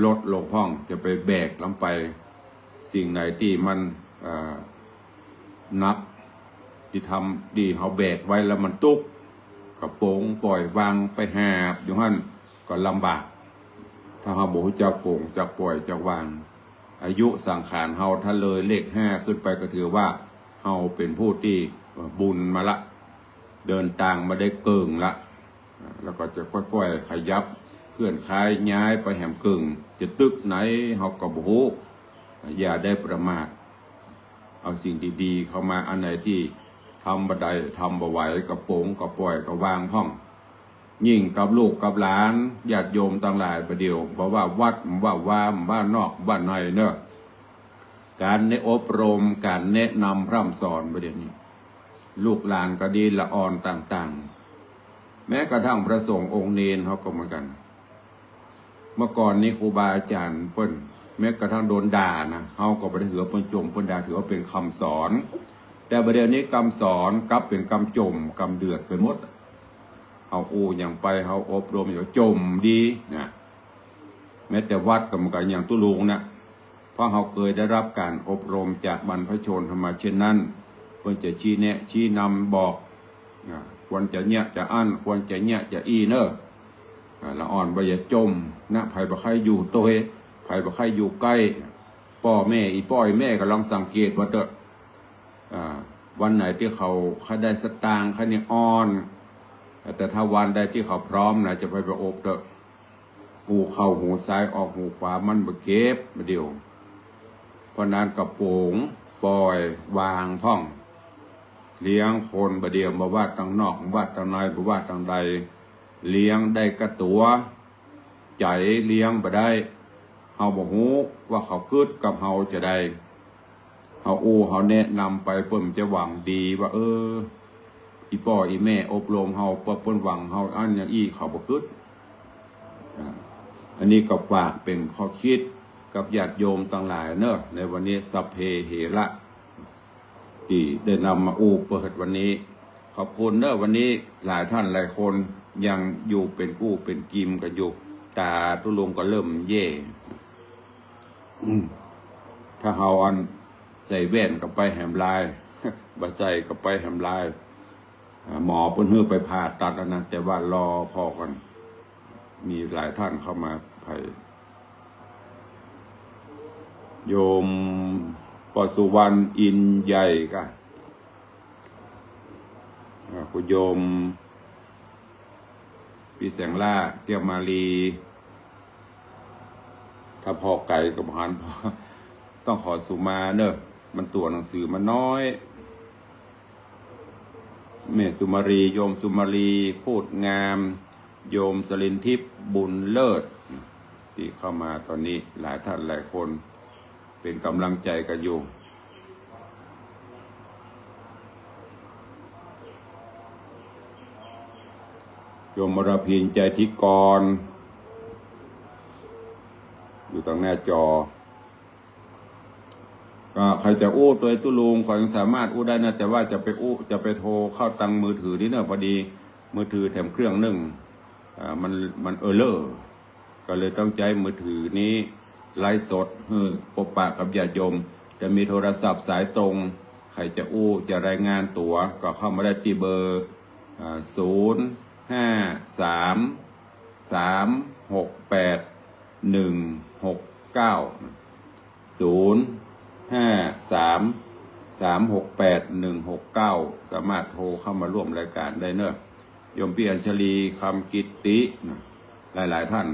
ลดลงพ่อง จะไปแบกลำไป สิ่งไหนตี้มัน อ่า หนัก ตี้ทำ ตี้เฮาแบกไว้แล้วมันตุ๊กข์ ก็ปลงปล่อยวางไปหาบอยู่หั้น ก็ลำบาก ถ้าเฮาบ่ฮู้จักปลงจักปล่อยจักวาง อายุสังขารเฮาถ้าเลยเลขห้าขึ้นไปก็ถือว่าเฮาเป๋นผู้ตี้ เอ่อ บุญมาละ เดินตางมาได้เกิ่งละ อ่า แล้วก็จะก้อยๆ ขยับเคลื่อนย้าย ย้ายไปแหมเกิ่ง จะตึกไหนเฮาก็บ่ฮู้ อย่าได้ประมาท เอาสิ่งดีๆ เข้ามา อันไหนตี้ทำบ่ได้ ทำบ่ไหว ก็ปลงก็ปล่อยก็วางพ่อง ยิ่งกับลูกกับหลาน ญาติโยมตังหลาย บ่าเดี่ยว บ่ว่าวัด บ่ว่าวา บ่ว่านอก บ่ว่าในเนาะ ก๋านแนะอบรม ก๋านแนะนำพร่ำสอน บ่าเดี่ยวนี้ ลูกหลานก็ดี ละอ่อนต่างๆ แม้กระทั่งพระสงฆ์องค์เณรเฮาก็เหมือนกั๋น เมื่อก่อนนี้ครูบาอาจ๋ารย์เปิ้น แม้กระทั่งโดนด่านะ เฮาก็บ่ได้ถือว่าเปิ้นจ่มเปิ้นด่า ถือว่าเป๋นกำสอน แต่บ่าเดี่ยวนี้กำสอนกลับเป๋นกำจ่ม กำเดือดไปหมด เฮาอู้หยังไป เฮาอบรมหยังจ่มดีนะ แม้แต่วัดก็เหมือนกั๋น อย่างตุ๊ลุงนะ เพราะเฮาเกยได้ฮับก๋านอบรมจากบรรพชนธรรมาเช่นนั้น เปิ้นจะชี้แนะชี้นำบอก อ่า ควรจะเยียะจะอั้น ควรจะเยียะจะอี้เนาะ อ่า ละอ่อนบ่าอย่าจ่มนะ ใผบ่ใค่อยู่ตวย ใผบ่ใค่อยู่ใก้ ป้อแม่ อี่ป้ออี่แม่ก็ลองสังเกตว่าเต๊อะ อ่า วันไหนตี้เขาใค่ได้สตางค์ ใค่นี่อ่อน แต่ถ้าวันใดตี้เขาพร้อมนะ จะไป ไปอบเต๊อะ อู้เข้าหูซ้ายออกหูขวา มันบ่เก็บ บ่าเดี่ยว เพราะนั้นก็ปลงปล่อยวางพ่อง เลี้ยงคน บ่าเดี่ยว บ่ว่าตางนอก บ่ว่าตางใน บ่ว่าตางใด เลี้ยงได้ก้าตั๋ว ใจ๋เลี้ยงบ่ได้ เฮาบ่ฮู้ว่าเขากึ๊ดกับเฮาจาใด เฮาอู้เฮาแนะนำไป เปิ้นจะหวังดีว่า เออ อี่ป้ออี่แม่อบรมเฮา เปิ้น เปิ้นหวังเฮาอั้นอย่างอี้ เขาบ่กึ๊ด อ่า อันนี้ก็ฝากเป๋นข้อคิดกับญาติโยมตังหลายเนาะ ในวันนี้ สัพเพเหระ ตี้ได้นำมาอู้เปิดวันนี้ ขอบคุณเนาะ วันนี้หลายท่านหลายคนยังอยู่เป๋นกู้เป๋นกิมกั๋นอยู่ ต๋าตุ๊ลุงก็เริ่มแย่ อืม ถ้าเฮาอันใส่แว่นก็ไปแหมลาย บ่ใส่ก็ไปแหมลาย อ่า หมอเปิ้นหื้อไปผ่าตัดแล้วนะ แต่ว่ารอผ่อก่อน มีหลายท่านเข้ามา ใผ โยมป้อสุวรรณ อินใหญ่ก่ะ อ่า คุณโยม ปี้แสงล่า แก้วมาลี ถ้าผ่อไก๋ก็บ่หัน ต้องขอสุมาเนาะ มันตั๋วหนังสือมันน้อย แม่สุมาลี โยมสุมาลี พูดงาม โยมสลินทิพย์ บุญเลิศ ตี้เข้ามาต๋อนนี้ หลายท่านหลายคน เป๋นก๋ำลังใจ๋กั๋นอยู่ โยมอรพิน ใจทิกร อยู่ตางหน้าจอ ก็ใผจะอู้ตวยตุ๊ลุงก็ยังสามารถอู้ได้นะ แต่ว่าจะไปอู้ จะไปโทรเข้าตางมือถือนี่เนาะ พอดีมือถือแถมเครื่องนึ่ง อ่า มัน มันเออเลอร์ ก็เลยต้องใจ๊มือถือนี้ไลฟ์สด หื้อปบปะกับญาติโยม แต่มีโทรศัพท์สายตรง ใผจะอู้จะรายงานตั๋ว ก็เข้ามาได้ตี้เบอร์ อ่า ศูนย์ ห้า สาม สาม หก แปด หนึ่ง หก เก้า ศูนย์ ห้า สาม สาม หก แปด หนึ่ง หก เก้า สามารถโทรเข้ามาร่วมรายการได้เนาะ โยมปี้อัญชลี คำกิตติ นะ หลายๆ ท่าน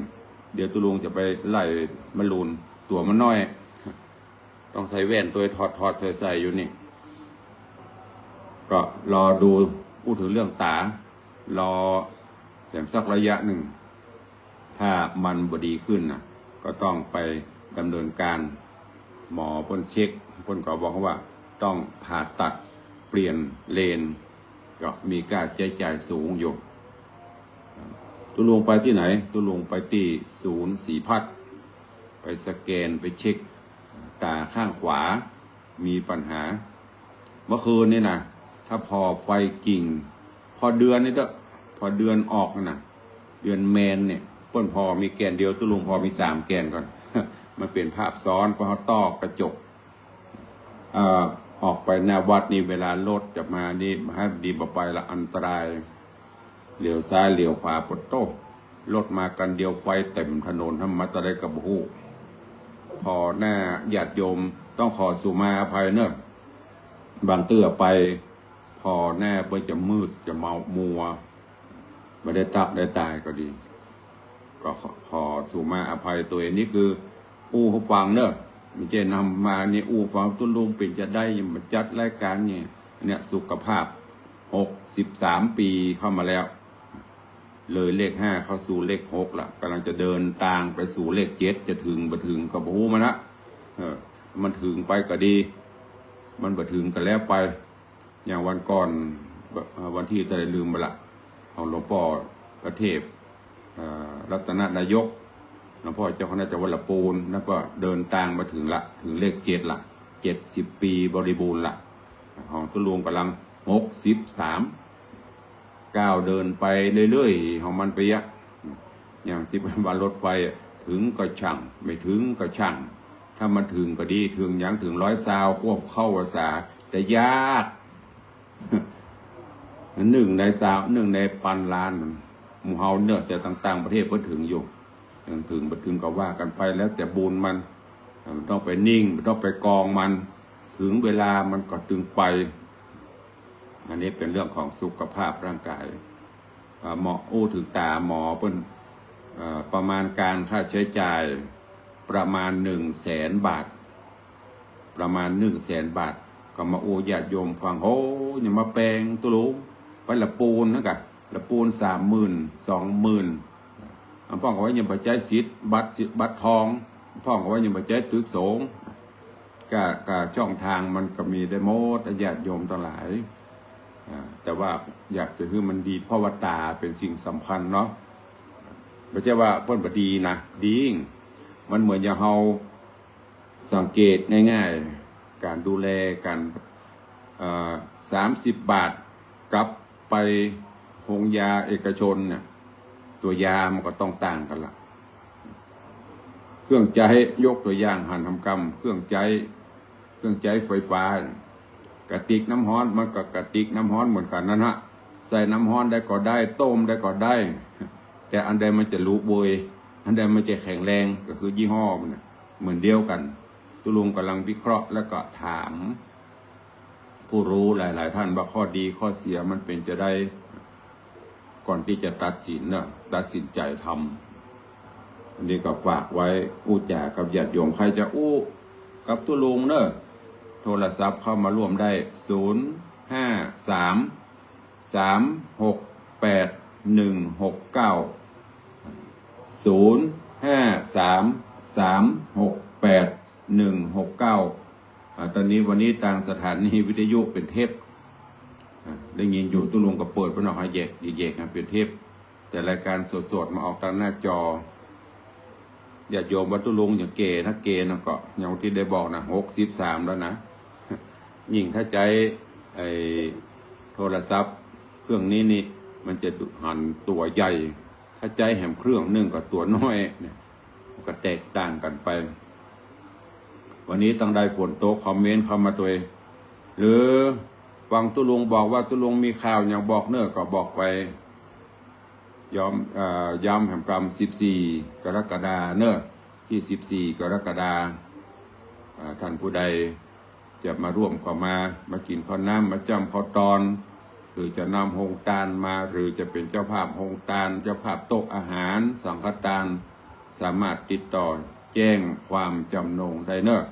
เดี๋ยวตุ๊ลุงจะไปไล่บรรลุน ตั๋วมันน้อย ต้องใส่แว่นตวย ถอดๆ ใส่ๆ อยู่นี่ ก็รอดู อู้เถิงเรื่องต๋า รอแถมสักระยะนึ่ง ถ้ามันบ่ดีขึ้นนะ ก็ต้องไปดำเนินการ หมอเปิ้นเช็ค เปิ้นก็บอกว่าต้องผ่าตัดเปลี่ยนเลน ก็มีค่าใจ๊จ่ายสูงอยู่ ตุ๊ลุงไปตี้ไหน ตุ๊ลุงไปตี้ศูนย์ศรีพัฒน์ ไปสแกน ไปเช็ค ต๋าข้างขวามีปัญหา เมื่อคืนนี่นะ ถ้าผ่อไฟกิ่ง ผ่อเดือนนี่เต๊อะ ผ่อเดือนออกนั่นนะ เดือนแมนเนี่ย เปิ้นผ่อมีแก่นเดียว ตุ๊ลุงผ่อมีสามแก่นก่อน มันเป๋นภาพซ้อน เพราะเฮาต้อกระจก เอ่อ ออกไปหน้าวัดนี่ เวลารถจะมานี่ หื้อดีบ่ไปละ อันตราย เหลียวซ้ายเหลียวขวา ปะโต้ รถมาคันเดียว ไฟเต็มถนน ทำมาตะใดก็บ่ฮู้ ผ่อหน้าญาติโยม ต้องขอสุมาอภัยเนอะ บางเตื้อไป ผ่อหน้าเปิ้นจะมืด จะเมามัว บ่ได้ตั๊บได้ตายก็ดี ก็ขอ ขอสุมาอภัยตวย นี่คืออู้หื้อฟังเนอะ บ่ใจ้นำมานี่อู้ฟัง ตุ๊ลุงเป๋นจาใด ยังมาจัดรายการนี่ เนี่ย สุขภาพ หกสิบสามปี๋เข้ามาแล้ว เลยเลขห้าเข้าสู่เลขหกละ ก่ำลังจะเดินตางไปสู่เลขเจ็ด จะเถิงบ่เถิงก็บ่ฮู้มันละ เออ มันเถิงไปก็ดี มันบ่เถิงก็แล้วไป อย่างวันก่อน เอ่อ วันตี้เต้าใดลืมไปละ ของหลวงป้อพระเทพ เอ่อ รัตนนายก หลวงป้อเจ้าคณะจังหวัดละปูน นั่นก็เดินตางมาเถิงละ เถิงเลขเจ็ดละ เจ็ดสิบปี๋บริบูรณ์ละ ของตุ๊ลุงก่ำลังหกสิบสาม ก้าวเดินไปเรื่อยๆ ของมันไปอะ อย่างตี้ว่ารถไฟอะ เถิงก็ช่าง บ่เถิงก็ช่าง ถ้ามันเถิงก็ดี เถิงหยัง เถิงร้อยซาว ควบเข้าภาษา แต่ยาก นึ่งในซาว นึ่งในปันล้าน หมู่เฮาเนาะ แต่ต่างๆ ประเทศเปิ้นเถิงอยู่ เถิงบ่เถิงก็ว่ากั๋นไป แล้วแต่บุญมัน มันต้องไปนิ่ง มันต้องไปกองมัน เถิงเวลามันก็ตึงไป อันนี้เป๋นเรื่องของสุขภาพร่างกาย อ่า หมอ อู้เถิงต๋าหมอเปิ้น เอ่อ ประมาณการค่าใจ๊จ่ายประมาณหนึ่งแสนบาท ประมาณหนึ่งแสนบาท ก็มาอู้ญาติโยมฟัง โห ยังมาแปงตุ๊ลุง ไปละปูนนั่นกะ ละปูนสามหมื่น สองหมื่น อันพ่องก็ว่ายังบ่ใจ๊สิทธิ์บัตร สิทธิ์บัตรทอง พ่องก็ว่ายังบ่ใจ๊ตึกสงฆ์ ก็ ก็ช่องตางมันก็มีได้หมด ญาติโยมตังหลาย อ่า แต่ว่าอยากจะหื้อมันดี เพราะว่าต๋าเป๋นสิ่งสำคัญเนาะ บ่ใจ้ว่าเปิ้นบ่ดีนะ ดี มันเหมือนอย่างเฮาสังเกตง่ายๆ ก๋านดูแลก๋าน เอ่อ สามสิบบาท กับไปโฮงยาเอกชนเนี่ย ตั๋วยามันก็ต้องต่างกั๋นละ เครื่องใจ๊ ยกตั๋วอย่างหั้นหำกำ เครื่องใจ๊ เครื่องใจ๊ไฟฟ้า กระติกน้ำฮ้อนมันก็กระติกน้ำฮ้อนเหมือนกั๋นนั่นฮะ ใส่น้ำฮ้อนได้ก็ได้ ต้มได้ก็ได้ แต่อันใดมันจะลุเวย อันใดมันจะแข็งแรง ก็คือยี่ห้อมันน่ะ เหมือนเดียวกั๋น ตุ๊ลุงก่ำลังวิเคราะห์แล้วก็ถาม ผู้รู้หลายๆ ท่านว่าข้อดีข้อเสียมันเป๋นจาใด ก่อนตี้จะตัดสินเนาะ ตัดสินใจ๋ทำ อันนี้ก็ฝากไว้อู้จ๋ากับญาติโยม ใผจะอู้กับตุ๊ลุงเนาะ โทรศัพท์เข้ามาร่วมได้ ศูนย์ห้าสาม สามหกแปด หนึ่งหกเก้า ศูนย์ห้าสาม สามหกแปด หนึ่งหกเก้า อ่า ต๋อนนี้วันนี้ตางสถานีวิทยุเป๋นเทป อ่า ได้ยินอยู่ ตุ๊ลุงก็เปิดไปหน่อย แยก แยก แยก อ่า เป๋นเทป แต่รายการสดๆ มาออกตางหน้าจอ ญาติโยมว่าตุ๊ลุงยังแก่นะ แก่นะ ก็อย่างตี้ได้บอกนะ หกสิบสามแล้วนะ ยิ่งถ้าใจ๊ไอ้โทรศัพท์เครื่องนี้นี่ มันจะหันตั๋วใหญ่ ถ้าใจ๊แหมเครื่องนึ่งก็ตั๋วน้อยเนี่ย มันก็แตกต่างกั๋นไป วันนี้ตังใดฝนตก คอมเมนต์เข้ามาตวย หรือฟังตุ๊ลุงบอกว่าตุ๊ลุงมีข่าวหยังบอกเนาะ ก็บอกไป ย้ำ เอ่อ ย้ำแหมกำ สิบสี่ กรกฎาเนาะ ตี้ สิบสี่ กรกฎา อ่า ท่านผู้ใด จะมาร่วมก็มา มากิ๋นข้าวน้ำ มาจ้ำข้าวตอน หรือจะนำโฮงตานมา หรือจะเป๋นเจ้าภาพโฮงตาน เจ้าภาพโต๊ะอาหาร สังฆตาน สามารถติดต่อแจ้งความจำนงได้เนาะ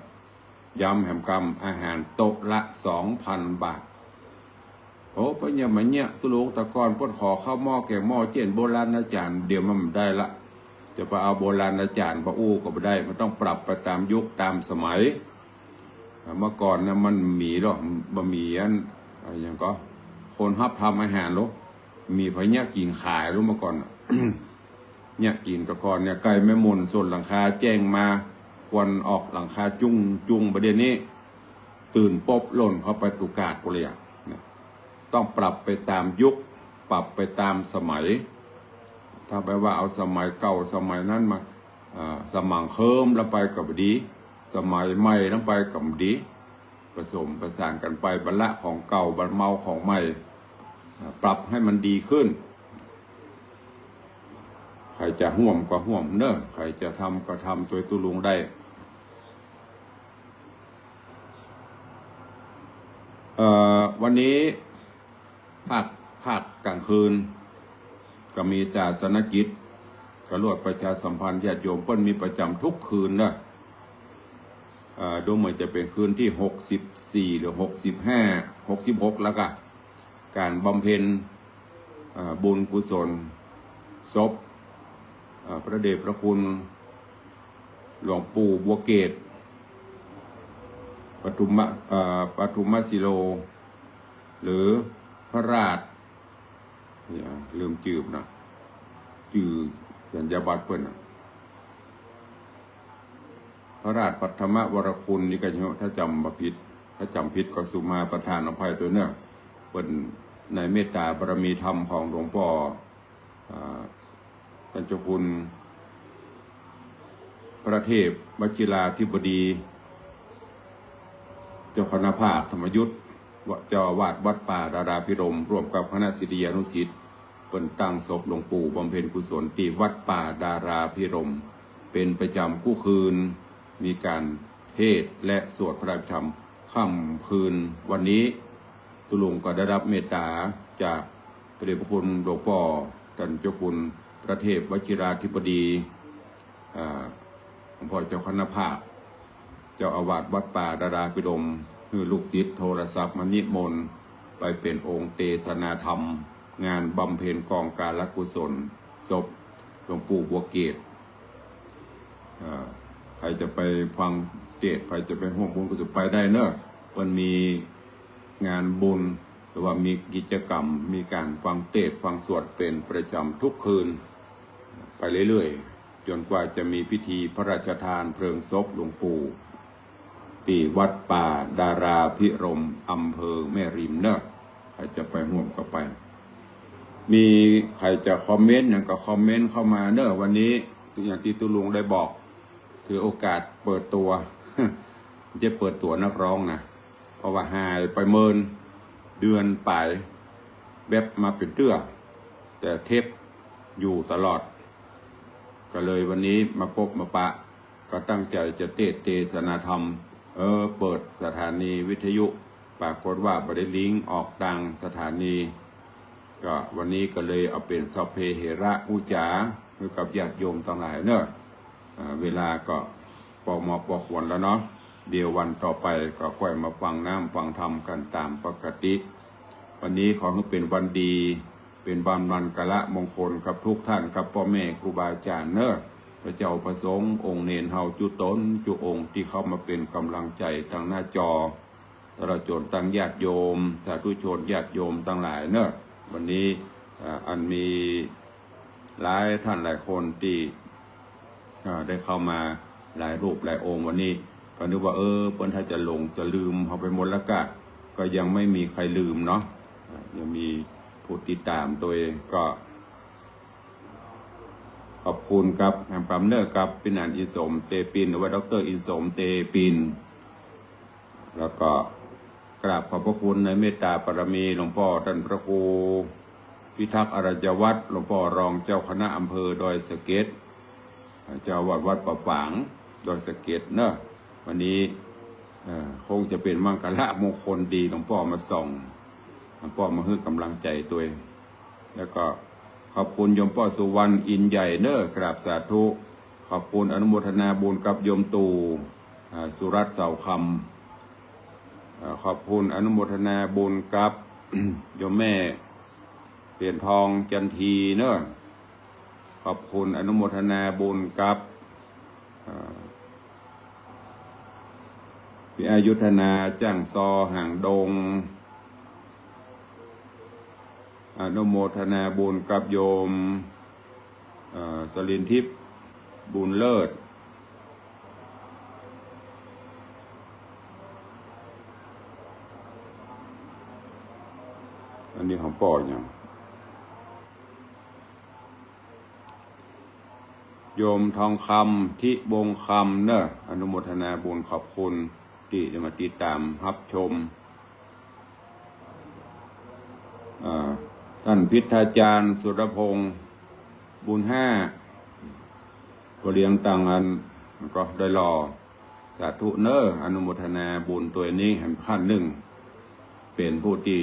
ย้ำแหมกำ อาหารโต๊ะละสองพันบาท โอ้ เปิ้นยังบ่เยียะ ตุ๊ลุง แต่ก่อนเปิ้นขอข้าวหม้อแกงหม้อเจียนโบราณนะจารย์ เดี๋ยวมันบ่ได้ละ จะไปเอาโบราณอาจารย์มาอู้ก็บ่ได้ มันต้องปรับไปตามยุคตามสมัย อ่า เมื่อก่อนนะมันบ่มีหรอก บ่มีอัน อะหยังก็ คนฮับทำอาหารหรอก มีไผเยียะกิ๋นขายหรอกเมื่อก่อนน่ะ เยียะกิ๋นแต่ก่อนเนี่ย ไก่แม่หมุนส้นหลังคาแจ้งมา ควันออกหลังคาจุ้งจุ้ง บ่าเดี่ยวนี้ ตื่นปุ๊บล่นเข้าไปตุกาดปู้นเลยอะ เนี่ย ต้องปรับไปตามยุค ปรับไปตามสมัย ถ้าไปว่าเอาสมัยเก่าสมัยนั้นมา อ่า สมังเคิมแล้วไปก็บ่ดี สมัยใหม่แล้วไปก็บ่ดี ผสมประสานกั๋นไป บัดละของเก่า บัดเมาของใหม่ อ่า ปรับหื้อมันดีขึ้น ใผจะฮ่วมก็ฮ่วมเน่อ ใผจะทำก็ทำ จ้วยตุ๊ลุงได้ เอ่อ วันนี้ ภาค ภาคก๋างคืน ก็มีศาสนกิจ ก็รวดประชาสัมพันธ์ญาติโยม เปิ้นมีประจ๋ำกู้คืนเน่อ เอ่อ ดูเหมือนจะเป๋นคืนตี้หกสิบสี่ หรือหกสิบห้า หกสิบหก แล้วก็ ก๋านบำเพ็ญ เอ่อ บุญกุศลศพ เอ่อ พระเดชพระคุณ หลวงปู่บัวเกศ ปทุมมะ เอ่อ ปทุมมสีโล หรือพระราช เนี่ย ลืมจื้อนะ จื้อสัญญาบัตรเปิ้นน่ะ พระราชปัทมวรคุณนี่ก็เนาะ ถ้าจ๋ำบ่ผิด ถ้าจ๋ำผิดก็สุมาประทานอภัยตวยเน่อ เปิ้นในเมตตาบารมีธรรมของหลวงป้อ อ่า ต้านเจ้าคุณ พระเทพวชิราธิบดี เจ้าคณะภาคธรรมยุต เจ้าอาวาสวัดป่าดาราภิรมย์ ร่วมกับคณะศิษยานุศิษย์ เปิ้นตั้งศพหลวงปู่บำเพ็ญกุศลตี้วัดป่าดาราภิรมย์ เป๋นประจ๋ำกู้คืน มีก๋านเทศน์และสวดพระอภิธรรม ค่ำคืนวันนี้ ตุ๊ลุงก็ได้รับเมตตาจากพระเดชพระคุณหลวงป้อต้านเจ้าคุณพระเทพวชิราธิบดี อ่า หลวงป้อเจ้าคณะภาค เจ้าอาวาสวัดป่าดาราภิรมย์ หื้อลูกศิษย์โทรศัพท์มานิมนต์ ไปเป๋นองค์เตสนาธรรม งานบำเพ็ญกองการกุศลศพหลวงปู่บัวเกศ อ่า ใผจะไปฟังเตสน์ ใผจะไปฮ่วมบุญก็จะไปได้เน่อ เปิ้นมีงานบุญ หรือว่ามีกิจกรรม มีก๋านฟังเตสน์ ฟังสวดเป๋นประจ๋ำกู้คืน ไปเรื่อยๆ จ๋นกว่าจะมีพิธีพระราชทานเพลิงศพหลวงปู่ ตี้วัดป่าดาราภิรมย์ อำเภอแม่ริมเน่อ ใผจะไปฮ่วมก็ไป มีใผจะคอมเมนต์หยังก็คอมเมนต์เข้ามาเน่อ วันนี้อย่างตี้ตุ๊ลุงได้บอก ถือโอกาสเปิดตั๋ว จะเปิดตั๋วนักร้องนะ เพราะว่าหายไปเมินเดือนป๋าย แว็บมาเป๋นเตื้อ แต่เทปอยู่ตลอด ก็เลยวันนี้มาปบมาปะ ก็ตั้งใจ๋จะเตสน์เตสนาธรรม เออ เปิดสถานีวิทยุ ปรากฏว่าบ่ได้ลิงก์ออกตางสถานี ก็วันนี้ก็เลยเอาเป๋นสัพเพเหระอุจจาหื้อกับญาติโยมตังหลายเน่อ อ่า เวลาก็ปอเหมาะปอควรแล้วเนาะ เดี๋ยววันต่อไปก็ค่อยมาฟังน้ำฟังธรรมกั๋นต๋ามปกติ วันนี้ขอหื้อเป๋นวันดี เป๋นวันมังคละมงคลกับกู้ต้าน กับป้อแม่ครูบาอาจ๋ารย์เน่อ พระเจ้าพระสงฆ์องค์เณรเฮากู้ต๋นกู้องค์ตี้เข้ามาเป๋นก๋ำลังใจ๋ตางหน้าจอ ตลอดจ๋นตางญาติโยม สาธุชนญาติโยมตังหลายเน่อ วันนี้ อ่า อันมีหลายต้านหลายคนตี้ อ่า ได้เข้ามาหลายรูปหลายองค์วันนี้ ก็นึกว่า เออ เปิ้นถ้าจะหลงจะลืมเฮาไปหมดแล้วกะ ก็ยังไม่มีใผลืมเนาะ อ่า ยังมีผู้ติดต๋ามตวย ก็ขอบคุณกับ แหมปำเน่อ กับปี้หนานอินสมเตปิน หรือว่าด็อกเตอร์อินสมเตปิน แล้วก็กราบขอบพระคุณในเมตตาบารมีหลวงป้อต้านพระครูพิทักษ์อรัญญวัฒน์ หลวงป้อรองเจ้าคณะอำเภอดอยสะเก็ด เจ้าอาวาสวัดป่าฝางดอยสะเก็ดเนาะ วันนี้ เอ่อ คงจะเป๋นมังคละมงคลดี หลวงป้อมาส่อง หลวงป้อมาหื้อก๋ำลังใจ๋ตวย แล้วก็ขอบคุณโยมป้อสุวรรณอินใหญ่เน่อ กราบสาธุ ขอบคุณอนุโมทนาบุญกับโยมตู่ อ่า สุรัตน์เสาคำ อ่า ขอบคุณอนุโมทนาบุญกับ โยมแม่เหรียญทองจันทีเน่อ ขอบคุณ อนุโมทนาบุญกับ เอ่อ พี่อยุธนา จ้างซอ หางดง อนุโมทนาบุญกับโยม เอ่อ สลินทิพย์ บุญเลิศ อันนี้ของป้อหยัง โยมทองคำ ทิวงศ์คำเนอะ อนุโมทนาบุญ ขอบคุณตี้ได้มาติดตามฮับชม อ่า ต้านพิทยาจารย์ สุรพงษ์ บุญห้า ก็เลี้ยงตังอันก็ได้หล่อ สาธุเนอะ อนุโมทนาบุญตวยนี้แหมขั้นนึ่ง เป๋นผู้ตี้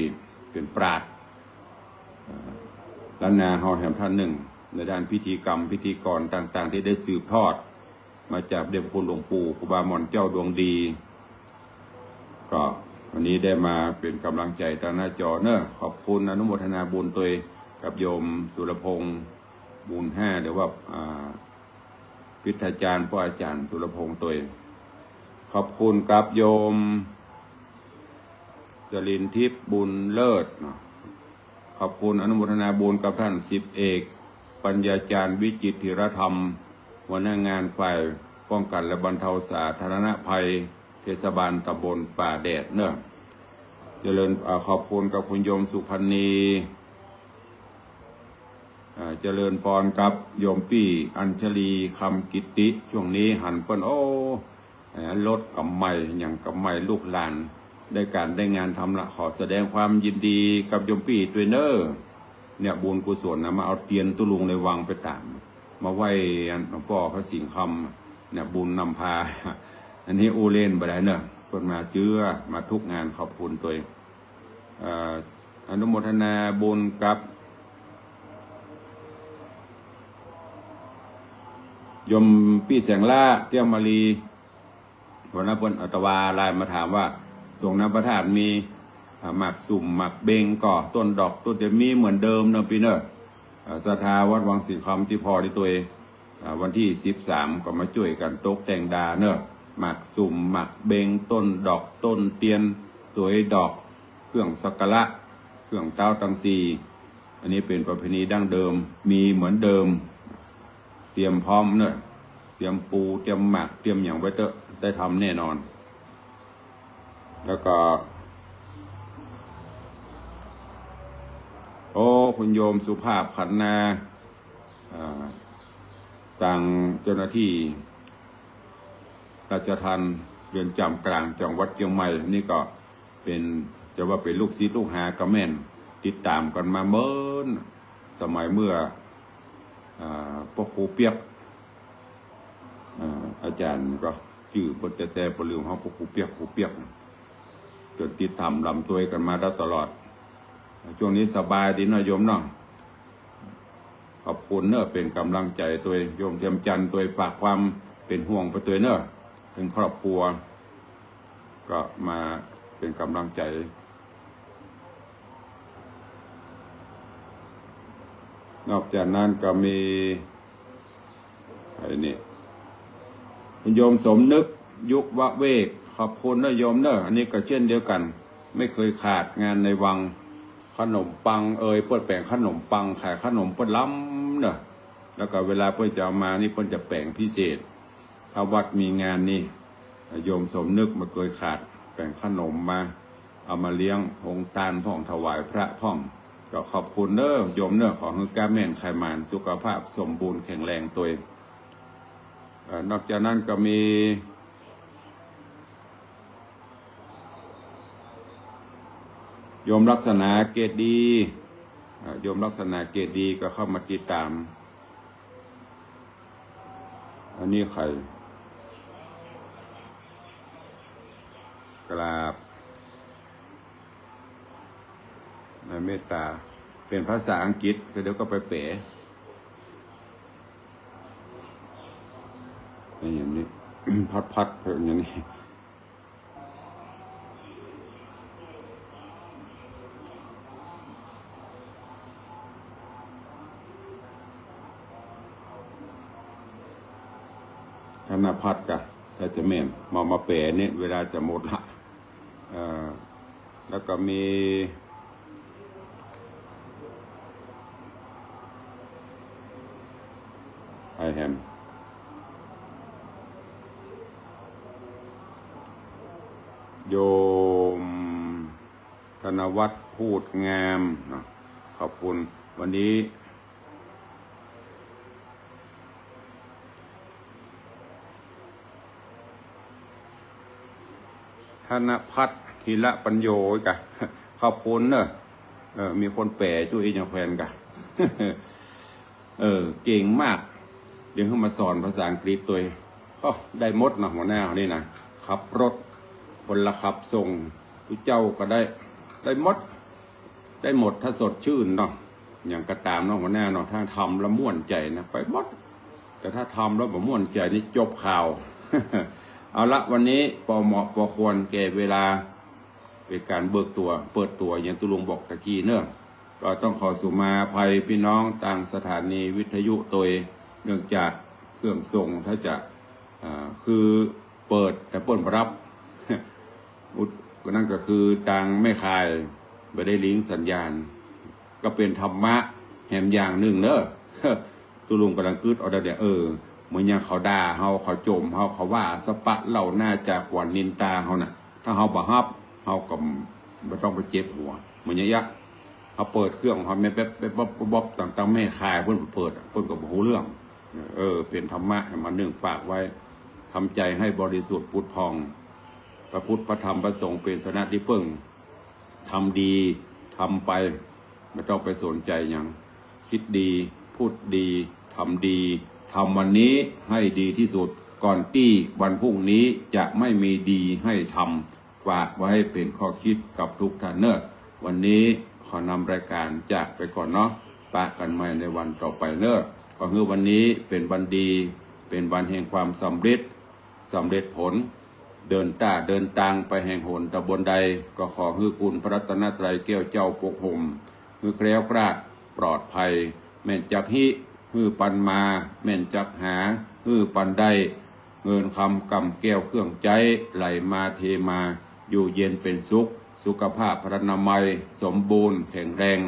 เป๋นปราชญ์ เอ่อ ล้านนาเฮาแหมท่านนึ่ง ในด้านพิธีกรรมพิธีกรต่างๆ ตี้ได้สืบทอดมาจากเดชพระคุณหลวงปู่ครูบาหม่อนเจ้าดวงดี ก็วันนี้ได้มาเป๋นก๋ำลังใจ๋ตางหน้าจอเนอะ ขอบคุณ อนุโมทนาบุญตวยกับโยมสุรพงษ์ บุญห้า หรือว่า อ่า พิทยาจารย์ ป้ออาจ๋ารย์สุรพงษ์ตวย ขอบคุณกับโยม สลินทิพย์ บุญเลิศเนาะ ขอบคุณ อนุโมทนาบุญกับต้านสิบเอก ปัญญาจารย์ วิจิตรธีรธรรม หัวหน้างานฝ่ายป้องกันและบรรเทาสาธารณภัย เทศบาลตำบลป่าแดดเนอะ เจริญ อ่า ขอบคุณกับคุณโยมสุพรรณี อ่า เจริญปอนกับโยมปี้อัญชลี คำกิตติ ช่วงนี้หันเปิ้น โอ้ เอ่อ รถก็ใหม่ หยังก็ใหม่ ลูกหลานได้ก๋านได้งานทำละ ขอแสดงความยินดีกับโยมปี้ตวยเนอะ เนี่ย บุญกุศลนะ มาเอาเตียนตุ๊ลุงในวังไปต๋าม มาไหว้อันหลวงป้อพระสิงห์คำ เนี่ย บุญนำพา อันนี้อู้เล่นบ่ได้เนอะ เปิ้นมาเจื้อ มาทุกงาน ขอบคุณตวย เอ่อ อนุโมทนาบุญกับโยมปี้แสงล่า แก้วมาลี วันนั้นเปิ้นอาตมาไลน์มาถามว่า ตรงหน้าพระธาตุมี อ่า หมากสุม หมากเบงก่อ ต้นดอก ต้นเตียน มีเหมือนเดิมเนอะปี้เนอะ อ่า ศรัทธาวัดวังสิงห์คำตี้ผ่อตี้ตวย อ่า วันตี้สิบสามก็มาจ้วยกั๋นตกแต่งดาเนอะ หมากสุม หมากเบง ต้นดอก ต้นเตียน สวยดอก เครื่องสักการะ เครื่องเต๊าตังสี่ อันนี้เป๋นประเพณีดั้งเดิม มีเหมือนเดิม เตรียมพร้อมเนอะ เตรียมปู เตรียมหมาก เตรียมหยังไว้เต๊อะ ได้ทำแน่นอน แล้วก็ โอ้ คุณโยมสุภาพขันนา อ่า ตางเจ้าหน้าตี้ราชทัณฑ์เรือนจ๋ำก๋างจังหวัดเจียงใหม่ นี่ก็เป๋น จะว่าเป๋นลูกศิษย์ลูกหาก็แม่น ติดต๋ามกั๋นมาเมินสมัยเมื่อ อ่า ป้อครูเปียก อ่า อาจ๋ารย์ก็จื้อเปิ้นแต่ แต่บ่ลืม เฮา ป้อครูเปียก ครูเปียก จ๋นติดต๋ามลำตวยกั๋นมาได้ตลอด ช่วงนี้สบายดีเนาะโยมเนาะ ขอบคุณเนอะ เป๋นก๋ำลังใจ๋ตวย โยมเทียมจันทร์ตวย ฝากความเป๋นห่วงไปตวยเนอะ เถิงครอบครัว ก็มาเป๋นก๋ำลังใจ๋ นอกจากนั้นก็มี ไอ้นี่ คุณโยมสมนึก ยุวเวก ขอบคุณเนอะโยมเนอะ อันนี้ก็เช่นเดียวกั๋น ไม่เคยขาดงานในวัง ขนมปังเอย เปิ้นแป๋งขนมปัง ขายขนมเปิ้นลำเนอะ แล้วก็เวลาเปิ้นจะเอามานี่ เปิ้นจะแป๋งพิเศษ ถ้าวัดมีงานนี่ โยมสมนึกบ่เกยขาด แป๋งขนมมา เอามาเลี้ยงโฮงตานพ่อง ถวายพระพ่อง ก็ขอบคุณเนอะโยมเนอะ ขอหื้อก้าแม่นไขหมาน สุขภาพสมบูรณ์แข็งแรงตวย เอ่อ นอกจากนั้นก็มี โยมลักษณะเกตดี อ่า โยมลักษณะเกตดีก็เข้ามาติดต๋าม อันนี้ใคร กราบ ในเมตตา เป๋นภาษาอังกฤษ ก็เดี๋ยวก็ไปแป๋ อย่างนี้ พัดๆ เป็นอย่างนี้ ธนพัฒน์กะ ถ้าจะแม่น มา มาแป๋นี่ เวลาจะหมดละ เอ่อ แล้วก็มี ไอแฮม โยม ธนวัฒน์ พูดงามเนาะ ขอบคุณ วันนี้ ธนพัฒน์ ธีระปัญโญกะ ขอบคุณเนอะ เออ มีคนแป๋จุ้ยยังแควนกะ เออ เก่งมาก เดี๋ยวหื้อมาสอนภาษาอังกฤษตวย โอ้ ได้หมดนะหัวหน้าเฮานี่นะ ขับรถ พลขับส่ง ตุ๊เจ้าก็ได้ ได้หมด ได้หมดถ้าสดชื่นเนาะ หยังก็ต๋ามเนาะหัวหน้าเนาะ ถ้าทำแล้วม่วนใจ๋นะ ไปหมด แต่ถ้าทำแล้วบ่ม่วนใจ๋นี่จบข่าว เอาละ วันนี้ปอเหมาะปอควรแก่เวลา เป๋นก๋านเบิกตั๋ว เปิดตั๋ว อย่างตุ๊ลุงบอกตะกี้เนอะ ก็ต้องขอสุมาอภัยพี่น้องตางสถานีวิทยุตวย เนื่องจากเครื่องส่งถ้าจะ อ่า คือเปิดแต่เปิ้นบ่ฮับ อุด ก็นั่นก็คือตางแม่ข่ายบ่ได้ลิงก์สัญญาณ ก็เป๋นธรรมะแหมอย่างนึ่งเนอะ ตุ๊ลุงก่ำลังกึ๊ดเอาเดี๋ยว เออ เหมือนอย่างเขาด่าเฮา เขาโจ๋มเฮา เขาว่าสะปะเล่าหน้าจาขวัญนินตาเฮาน่ะ ถ้าเฮาบ่ฮับ เฮาก็บ่ต้องไปเจ็บหัว เหมือนอย่างเงี้ย เฮาเปิดเครื่องเฮาแมบแมบแมบแมบแมบ ตาง ตางแม่ข่ายเปิ้นเปิด เปิ้นก็บ่ฮู้เรื่อง เออ เป๋นธรรมะให้มานึ่งปากไว้ ทำใจ๋ให้บริสุทธิ์ผุดผ่อง พระพุทธพระธรรมพระสงฆ์เป๋นสรณะตี้เปิ้ง ทำดี ทำไป บ่ต้องไปสนใจ๋หยัง คิดดี พูดดี ทำดี ทำวันนี้ให้ดีที่สุด ก่อนตี้วันพรุ่งนี้จะไม่มีดีให้ทำ ฝากไว้เป๋นข้อคิดกับทุกท่านเนอะ วันนี้ขอนำรายก๋านจากไปก่อนเนาะ ปะกั๋นใหม่ในวันต่อไปเนอะ ขอหื้อวันนี้เป๋นวันดี เป๋นวันแห่งความสำเร็จ สำเร็จผล เดินต้าเดินตางไปแห่งหนตะบนใด ก็ขอหื้อคุณพระรัตนตรัยแก้วเจ้าปกห่ม หื้อแคล้วคลาดปลอดภัย แม่นจักฮิ หื้อปันมา แม่นจักหา หื้อปันได้ เงินคำกำแก้วเครื่องใจ๊ ไหลมาเทมา อยู่เย็นเป๋นสุข สุขภาพพรรณนามัย สมบูรณ์แข็งแรง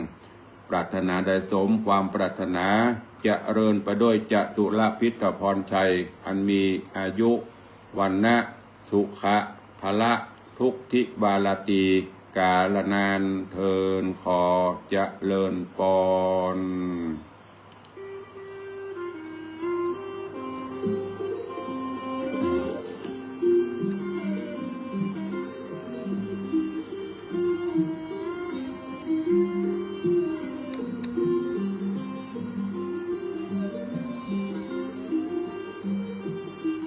ปรารถนาใดสมความปรารถนา เจริญไปด้วยจตุรพิธพรชัย อันมีอายุ วรรณะ สุขะ พละ ทุกทิบาลาตรี กาลนานเทิน ขอเจริญปอน